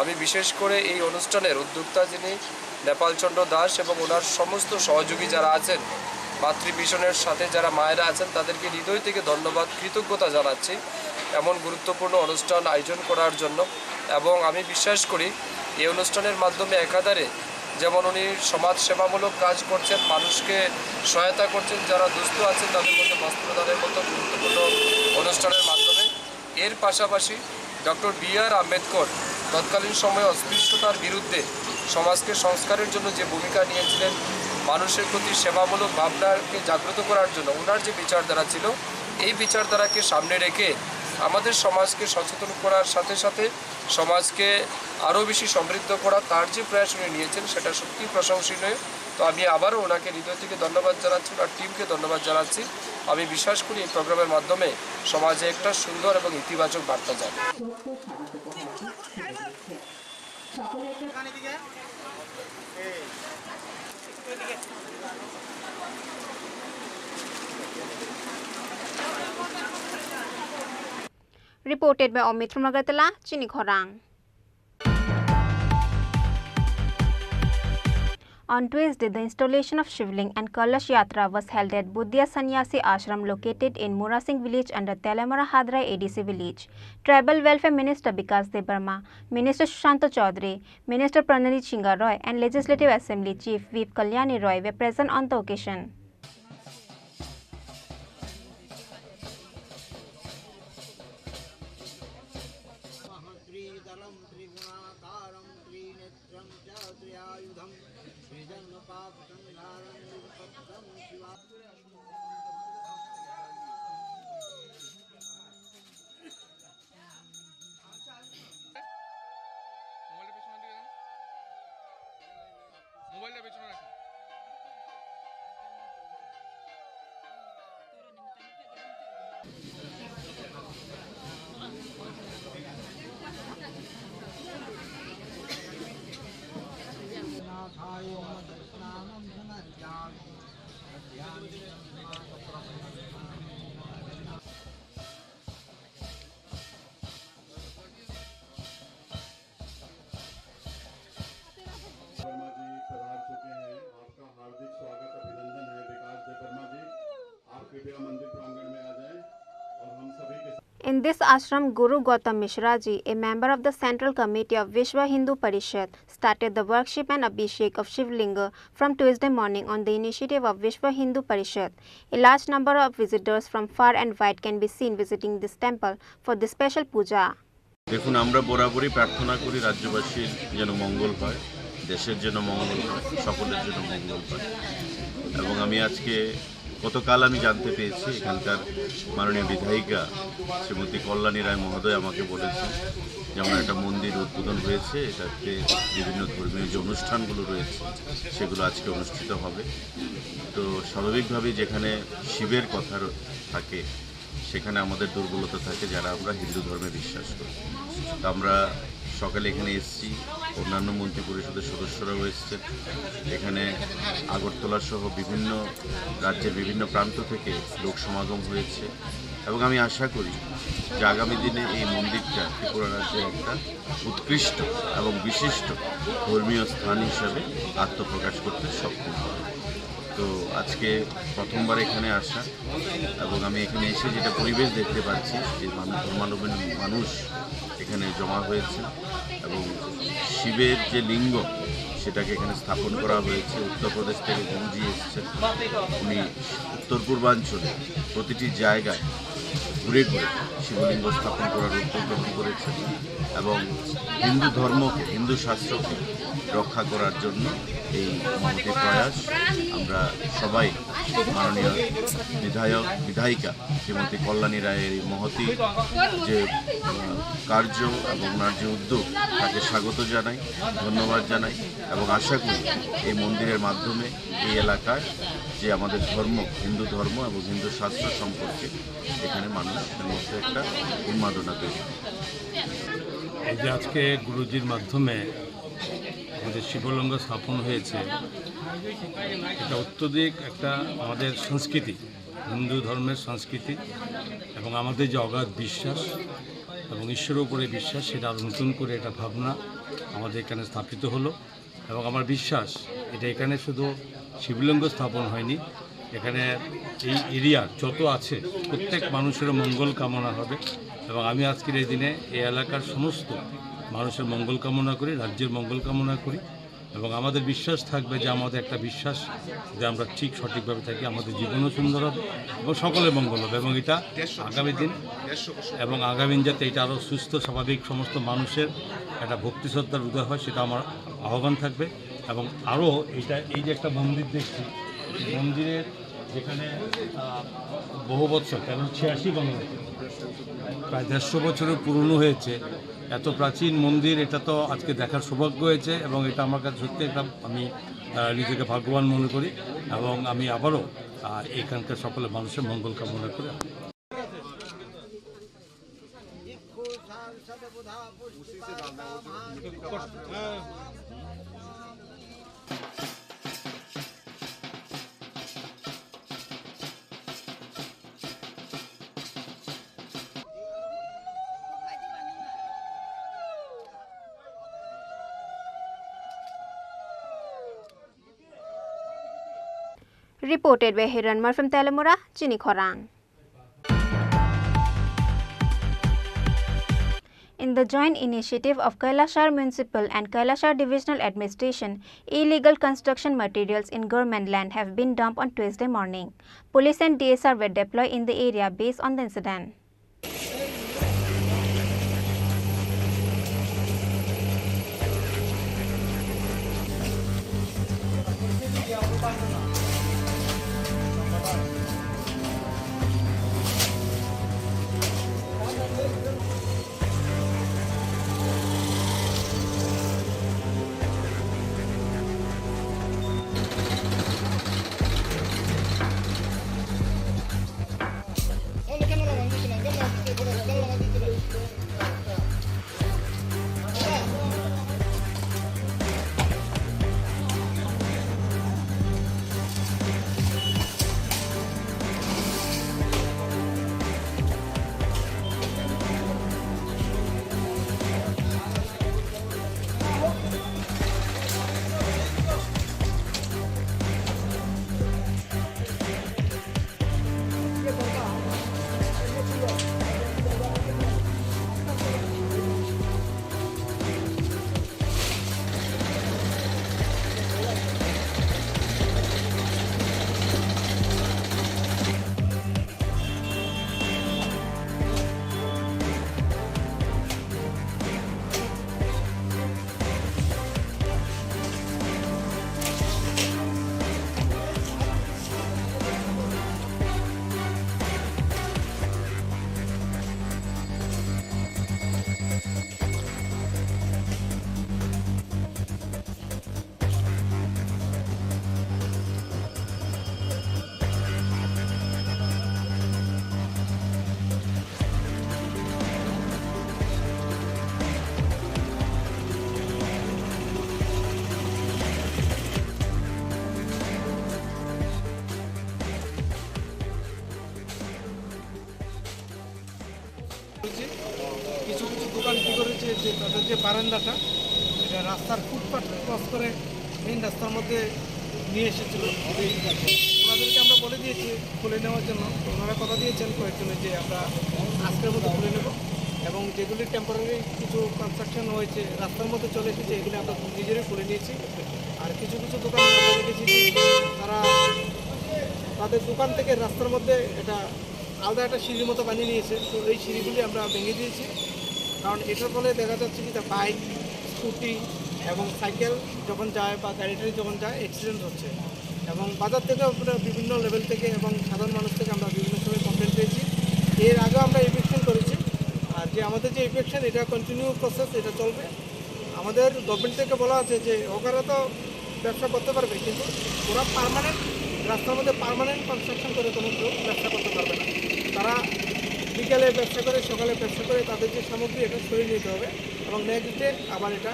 আমি বিশেষ করে এই অনুষ্ঠানের উদ্যোক্তা যিনি নেপাল চন্দ্র দাস এবং ওনার সমস্ত সহযোগী যারা আছেন, মাতৃ মিশনের সাথে যারা মায়েরা আছেন, তাদেরকে হৃদয় থেকে ধন্যবাদ, কৃতজ্ঞতা জানাচ্ছি এমন গুরুত্বপূর্ণ অনুষ্ঠান আয়োজন করার জন্য। এবং আমি বিশ্বাস করি এই অনুষ্ঠানের মাধ্যমে একাধারে যেমন উনি সমাজ সেবামূলক কাজ করছেন, মানুষকে সহায়তা করছেন, যারা দুস্থ আছেন তাদের মধ্যে বস্ত্র দানের মতো গুরুত্বপূর্ণ অনুষ্ঠানের মাধ্যমে। এর পাশাপাশি ডক্টর বি আর আম্বেদকর তৎকালীন সময়ে অস্পৃশ্যতার বিরুদ্ধে সমাজকে সংস্কারের জন্য যে ভূমিকা নিয়েছিলেন, মানুষের প্রতি সেবামূলক ভাবনাকে জাগ্রত করার জন্য ওনার যে বিচারধারা ছিল, এই বিচারধারাকে সামনে রেখে আমাদের সমাজকে সচেতন করার সাথে সাথে সমাজকে আরও বেশি সমৃদ্ধ করা তার যে প্রয়াস উনি নিয়েছেন, সেটা সত্যিই প্রশংসনীয়। তো আমি আবারও ওনাকে হৃদয় থেকে ধন্যবাদ জানাচ্ছি, ওনার টিমকে ধন্যবাদ জানাচ্ছি। আমি বিশ্বাস করি এই প্রোগ্রামের মাধ্যমে সমাজে একটা সুন্দর এবং ইতিবাচক বার্তা যাবে। Reported by Amit from Agartala, Chini Khorang. On Tuesday, the installation of Shivling and Kalash Yatra was held at Buddhya Sannyasi Ashram located in Murasing village under Telamara Hadrai A D C village. Tribal Welfare Minister Bikash Debbarma, Minister Sushanta Chaudhary, Minister Pranali Singha Roy and Legislative Assembly Chief Whip Kalyani Roy were present on the occasion. त्रिदलं त्रिगुणाकारं त्रिनेत्रं च त्रियायुधं त्रिजन्मपापसंहारं निर्भक्तं शिवा। মোবাইলটা পেছনের দিকে রাখো। মোবাইলটা পেছনে রাখো। वर्मा जी पधार चुके हैं। आपका हार्दिक स्वागत, अभिनंदन है विकास देव वर्मा जी। आप कृपया मंदिर प्रांगण में आ जाएं और हम सभी के साथ In this ashram, Guru Gautam Mishra ji, a member of the Central Committee of Vishwa Hindu Parishad, started the worship and abhishek of Shiv Linga from Tuesday morning on the initiative of Vishwa Hindu Parishad. A large number of visitors from far and wide can be seen visiting this temple for this special puja. দেখুন, আমরা বরাবরই প্রার্থনা করি রাজ্যবাসীর যেন মঙ্গল হয়, দেশের যেন মঙ্গল হয়, সকলের যেন মঙ্গল হয়। এবং আমি আজকে, গতকাল আমি জানতে পেরেছি এখানকার মাননীয় বিধায়িকা শ্রীমতী কল্যাণী রায় মহোদয় আমাকে বলেছেন যে আমার একটা মন্দির উদ্বোধন হয়েছে, এটাতে বিভিন্ন ধর্মীয় যে অনুষ্ঠানগুলো রয়েছে সেগুলো আজকে অনুষ্ঠিত হবে। তো স্বাভাবিকভাবেই যেখানে শিবের কথা র-, থাকে, সেখানে আমাদের দুর্বলতা থাকে, যারা আমরা হিন্দু ধর্মে বিশ্বাস করি। তো আমরা সকালে এখানে এসেছি, অন্যান্য মন্ত্রী পরিষদের সদস্যরাও এসেছেন। এখানে আগরতলা সহ বিভিন্ন রাজ্যের বিভিন্ন প্রান্ত থেকে লোক সমাগম হয়েছে এবং আমি আশা করি যে আগামী দিনে এই মন্দিরটা ত্রিপুরা রাজ্যের একটা উৎকৃষ্ট এবং বিশিষ্ট ধর্মীয় স্থান হিসাবে আত্মপ্রকাশ করতে সক্ষম হবে। তো আজকে প্রথমবার এখানে আসা এবং আমি এখানে এসে যেটা পরিবেশ দেখতে পাচ্ছি যে মানু-, ধর্মাবলম্বী মানুষ এখানে জমা হয়েছে এবং শিবের যে লিঙ্গ সেটাকে এখানে স্থাপন করা হয়েছে। উত্তরপ্রদেশ থেকে গুরুজি এসেছেন, উনি উত্তর পূর্বাঞ্চলে প্রতিটি জায়গায় ঘুরে ঘুরে শিবলিঙ্গ স্থাপন করার উদ্যোগ গ্রহণ করেছেন এবং হিন্দু ধর্মকে, হিন্দু শাস্ত্রকে রক্ষা করার জন্য এই মহতী প্রয়াস। আমরা সবাই মাননীয় বিধায়ক, বিধায়িকা শ্রীমতী কল্যাণী রায়ের এই মহতী যে, আহ, কার্য এবং ওনার যে উদ্যোগ, তাকে স্বাগত জানাই, ধন্যবাদ জানাই এবং আশা করি এই মন্দিরের মাধ্যমে এই এলাকায় যে আমাদের ধর্ম, হিন্দু ধর্ম এবং হিন্দু শাস্ত্র সম্পর্কে এখানে মানুষের মধ্যে একটা উন্মাদনা তৈরি হয়। এই যে আজকে গুরুজির মাধ্যমে আমাদের শিবলিঙ্গ স্থাপন হয়েছে, এটা অত্যধিক একটা আমাদের সংস্কৃতি, হিন্দু ধর্মের সংস্কৃতি এবং আমাদের যে অগাধ বিশ্বাস এবং ঈশ্বরের উপরে বিশ্বাস, সেটা আরও নতুন করে একটা ভাবনা আমাদের এখানে স্থাপিত হলো। এবং আমার বিশ্বাস, এটা এখানে শুধু শিবলিঙ্গ স্থাপন হয়নি, এখানে এই এরিয়ার যত আছে প্রত্যেক মানুষের মঙ্গল কামনা হবে। এবং আমি আজকের এই দিনে এই এলাকার সমস্ত মানুষের মঙ্গল কামনা করি, রাজ্যের মঙ্গল কামনা করি। এবং আমাদের বিশ্বাস থাকবে যে আমাদের একটা বিশ্বাস, যদি আমরা ঠিক সঠিকভাবে থাকি, আমাদের জীবনও সুন্দর হবে এবং সকলের মঙ্গল হবে। এবং এটা আগামী দিন, এবং আগামী দিন যাতে এটা আরও সুস্থ, স্বাভাবিক, সমস্ত মানুষের একটা ভক্তি শ্রদ্ধার উদয় হয়, সেটা আমার আহ্বান থাকবে। এবং আরও এটা, এই যে একটা মন্দির দেখছি, এই মন্দিরের যেখানে, আহ, বহু বছর, তেরোশো ছিয়াশি বঙ্গাব্দে, প্রায় দেড়শো বছরের পুরনো হয়েছে। এত প্রাচীন মন্দির, এটা তো আজকে দেখার সৌভাগ্য হয়েছে এবং এটা আমার কাছে সত্যি একটা, আমি, আহ, নিজেকে ভাগ্যবান মনে করি এবং আমি আবারও, আহ, এখানকার সকলের মানুষের মঙ্গল কামনা করি। Reported by Hiranma from Talamura, Chini Khorang. In the joint initiative of Kailashahar Municipal and Kailashahar Divisional Administration, illegal construction materials in government land have been dumped on Tuesday morning. Police and D S R were deployed in the area based on the incident. যে তাদের যে বারান্দাটা, এটা রাস্তার footpath cross করে মেইন রাস্তার মধ্যে নিয়ে এসেছিল। ওনাদেরকে আমরা বলে দিয়েছি খুলে নেওয়ার জন্য, তো ওনারা কথা দিয়েছেন কয়েকজনের যে আমরা আজকের মধ্যে খুলে নেব, এবং যেগুলি টেম্পোরারি কিছু কনস্ট্রাকশন হয়েছে, রাস্তার মধ্যে চলে এসেছে, এগুলি আমরা নিজেরাই খুলে নিয়েছি। আর কিছু কিছু দোকান আমরা দেখেছি যে তারা তাদের দোকান থেকে রাস্তার মধ্যে এটা আলাদা একটা সিঁড়ির মতো বানিয়ে নিয়েছে। তো এই সিঁড়িগুলি আমরা ভেঙে দিয়েছি, কারণ এটার ফলে দেখা যাচ্ছে কি, তা বাইক, স্কুটি এবং সাইকেল যখন যায় বা গাড়ি টাড়ি যখন যায়, অ্যাক্সিডেন্ট হচ্ছে। এবং বাজার থেকে আমরা বিভিন্ন লেভেল থেকে এবং সাধারণ মানুষ থেকে আমরা বিভিন্ন সময় কমপ্লেন পেয়েছি। এর আগেও আমরা ইভিকশন করেছি। আর যে আমাদের যে ইভিকশন, এটা কন্টিনিউ প্রসেস, এটা চলবে। আমাদের গভর্নমেন্ট থেকে বলা আছে যে হকাররা তো ব্যবসা করতে পারবে, কিন্তু ওরা পার্মানেন্ট রাস্তার মধ্যে পার্মানেন্ট কনস্ট্রাকশন করে কোনো কেউ ব্যবসা করতে পারবে না। তারা বিকালে ব্যবসা করে, সকালে ব্যবসা করে, তাদের যে সামগ্রী, এটা সরিয়ে নিতে হবে এবং নেক্সট ডে আবার এটা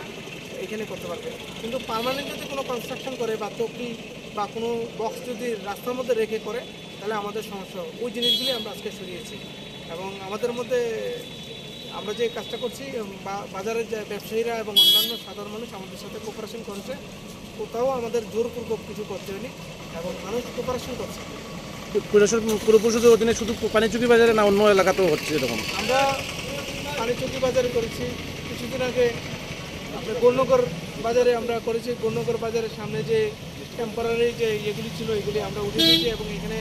এখানে করতে পারবে। কিন্তু পার্মানেন্ট যদি কোনো কনস্ট্রাকশন করে বা চকি বা কোনো বক্স যদি রাস্তার মধ্যে রেখে করে, তাহলে আমাদের সমস্যা হবে। ওই জিনিসগুলি আমরা আজকে সরিয়েছি। এবং আমাদের মধ্যে আমরা যে কাজটা করছি, উম, বা-, বাজারের যে ব্যবসায়ীরা এবং অন্যান্য সাধারণ মানুষ আমাদের সাথে কোঅপারেশন করছে, কোথাও আমাদের জোরপূর্বক কিছু করতে হয়নি এবং মানুষ কোঅপারেশন করছে। পৌরসভা, পৌর পরিষদের অধীনে শুধু পানিচুকি বাজারে না অন্য এলাকাতেও হচ্ছে এরকম? আমরা পানিচুকি বাজারে করেছি, কিছুদিন আগে আমরা গৌরনগর বাজারে আমরা করেছি। গৌরনগর বাজারের সামনে যে টেম্পোরারি যে ইয়েগুলি ছিল, এগুলি আমরা উঠিয়ে দিয়েছি এবং এখানে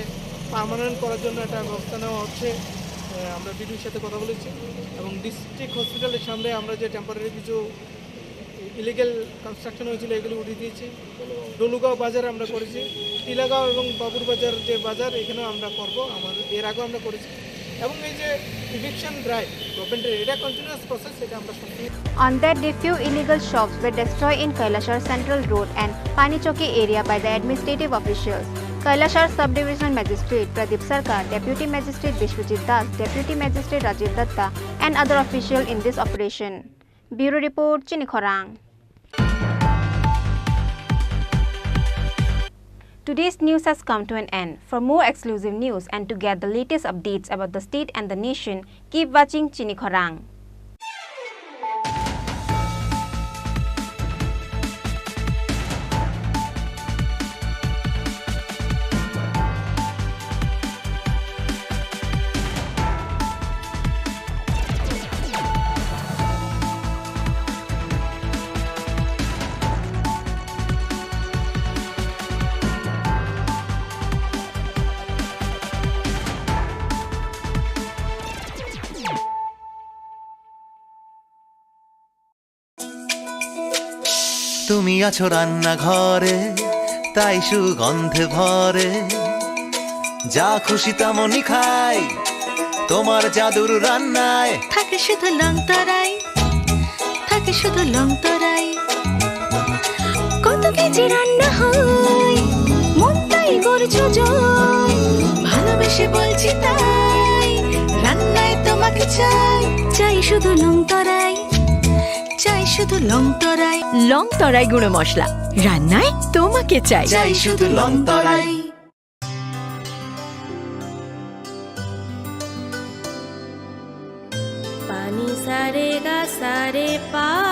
পার্মানেন্ট করার জন্য একটা ব্যবস্থা নেওয়া হচ্ছে। আহ, আমরা বিডিওর সাথে কথা বলেছি এবং ডিস্ট্রিক্ট হসপিটালের সামনে আমরা যে টেম্পোরারি কিছু ইলিগাল কনস্ট্রাকশন হয়েছিল, এগুলি উঠিয়ে দিয়েছি। ডলুগাঁও বাজার আমরা করেছি, টিলাগাঁও এবং বাবুর বাজার যে বাজার, এখানেও আমরা করব। আমাদের এর আগেও আমরা করেছি। এবং এই যে ইভিকশন ড্রাইভ গভর্নমেন্টের, এটা কন্টিনিউয়াস প্রসেস, এটা আমরা সবসময় On that day, few illegal shops were destroyed in Kailashahar Central Road and Panichowki area by the administrative officials. Kailashahar Subdivision Magistrate Pradeep Sarkar, Deputy Magistrate Bishwajit Das, Deputy Magistrate Rajiv Datta, and other official in this operation. Bureau Report, Chini Khorang. Today's news has come to an end. For more exclusive news and to get the latest updates about the state and the nation, keep watching Chini Khorang. তুমি আছো রান্নাঘরে, তাই সুগন্ধে ভরে। যা খুশি তেমনই খাই, তোমার জাদুর রান্নায়। থাকে শুধু লং তরাই, থাকে শুধু লং তরাই। কত কেজি রান্না হয়, মনটাই করছো জয়। ভালোবেসে বলছি তাই, রান্নায় তোমাকে চাই, চাই শুধু লং তরাই। চাই শুধু লং তরাই। লং তরাই গুঁড়ো মশলা, রান্নায় তোমাকে চাই। চাই শুধু লং তরাই। পানি সারে গা সারে পা।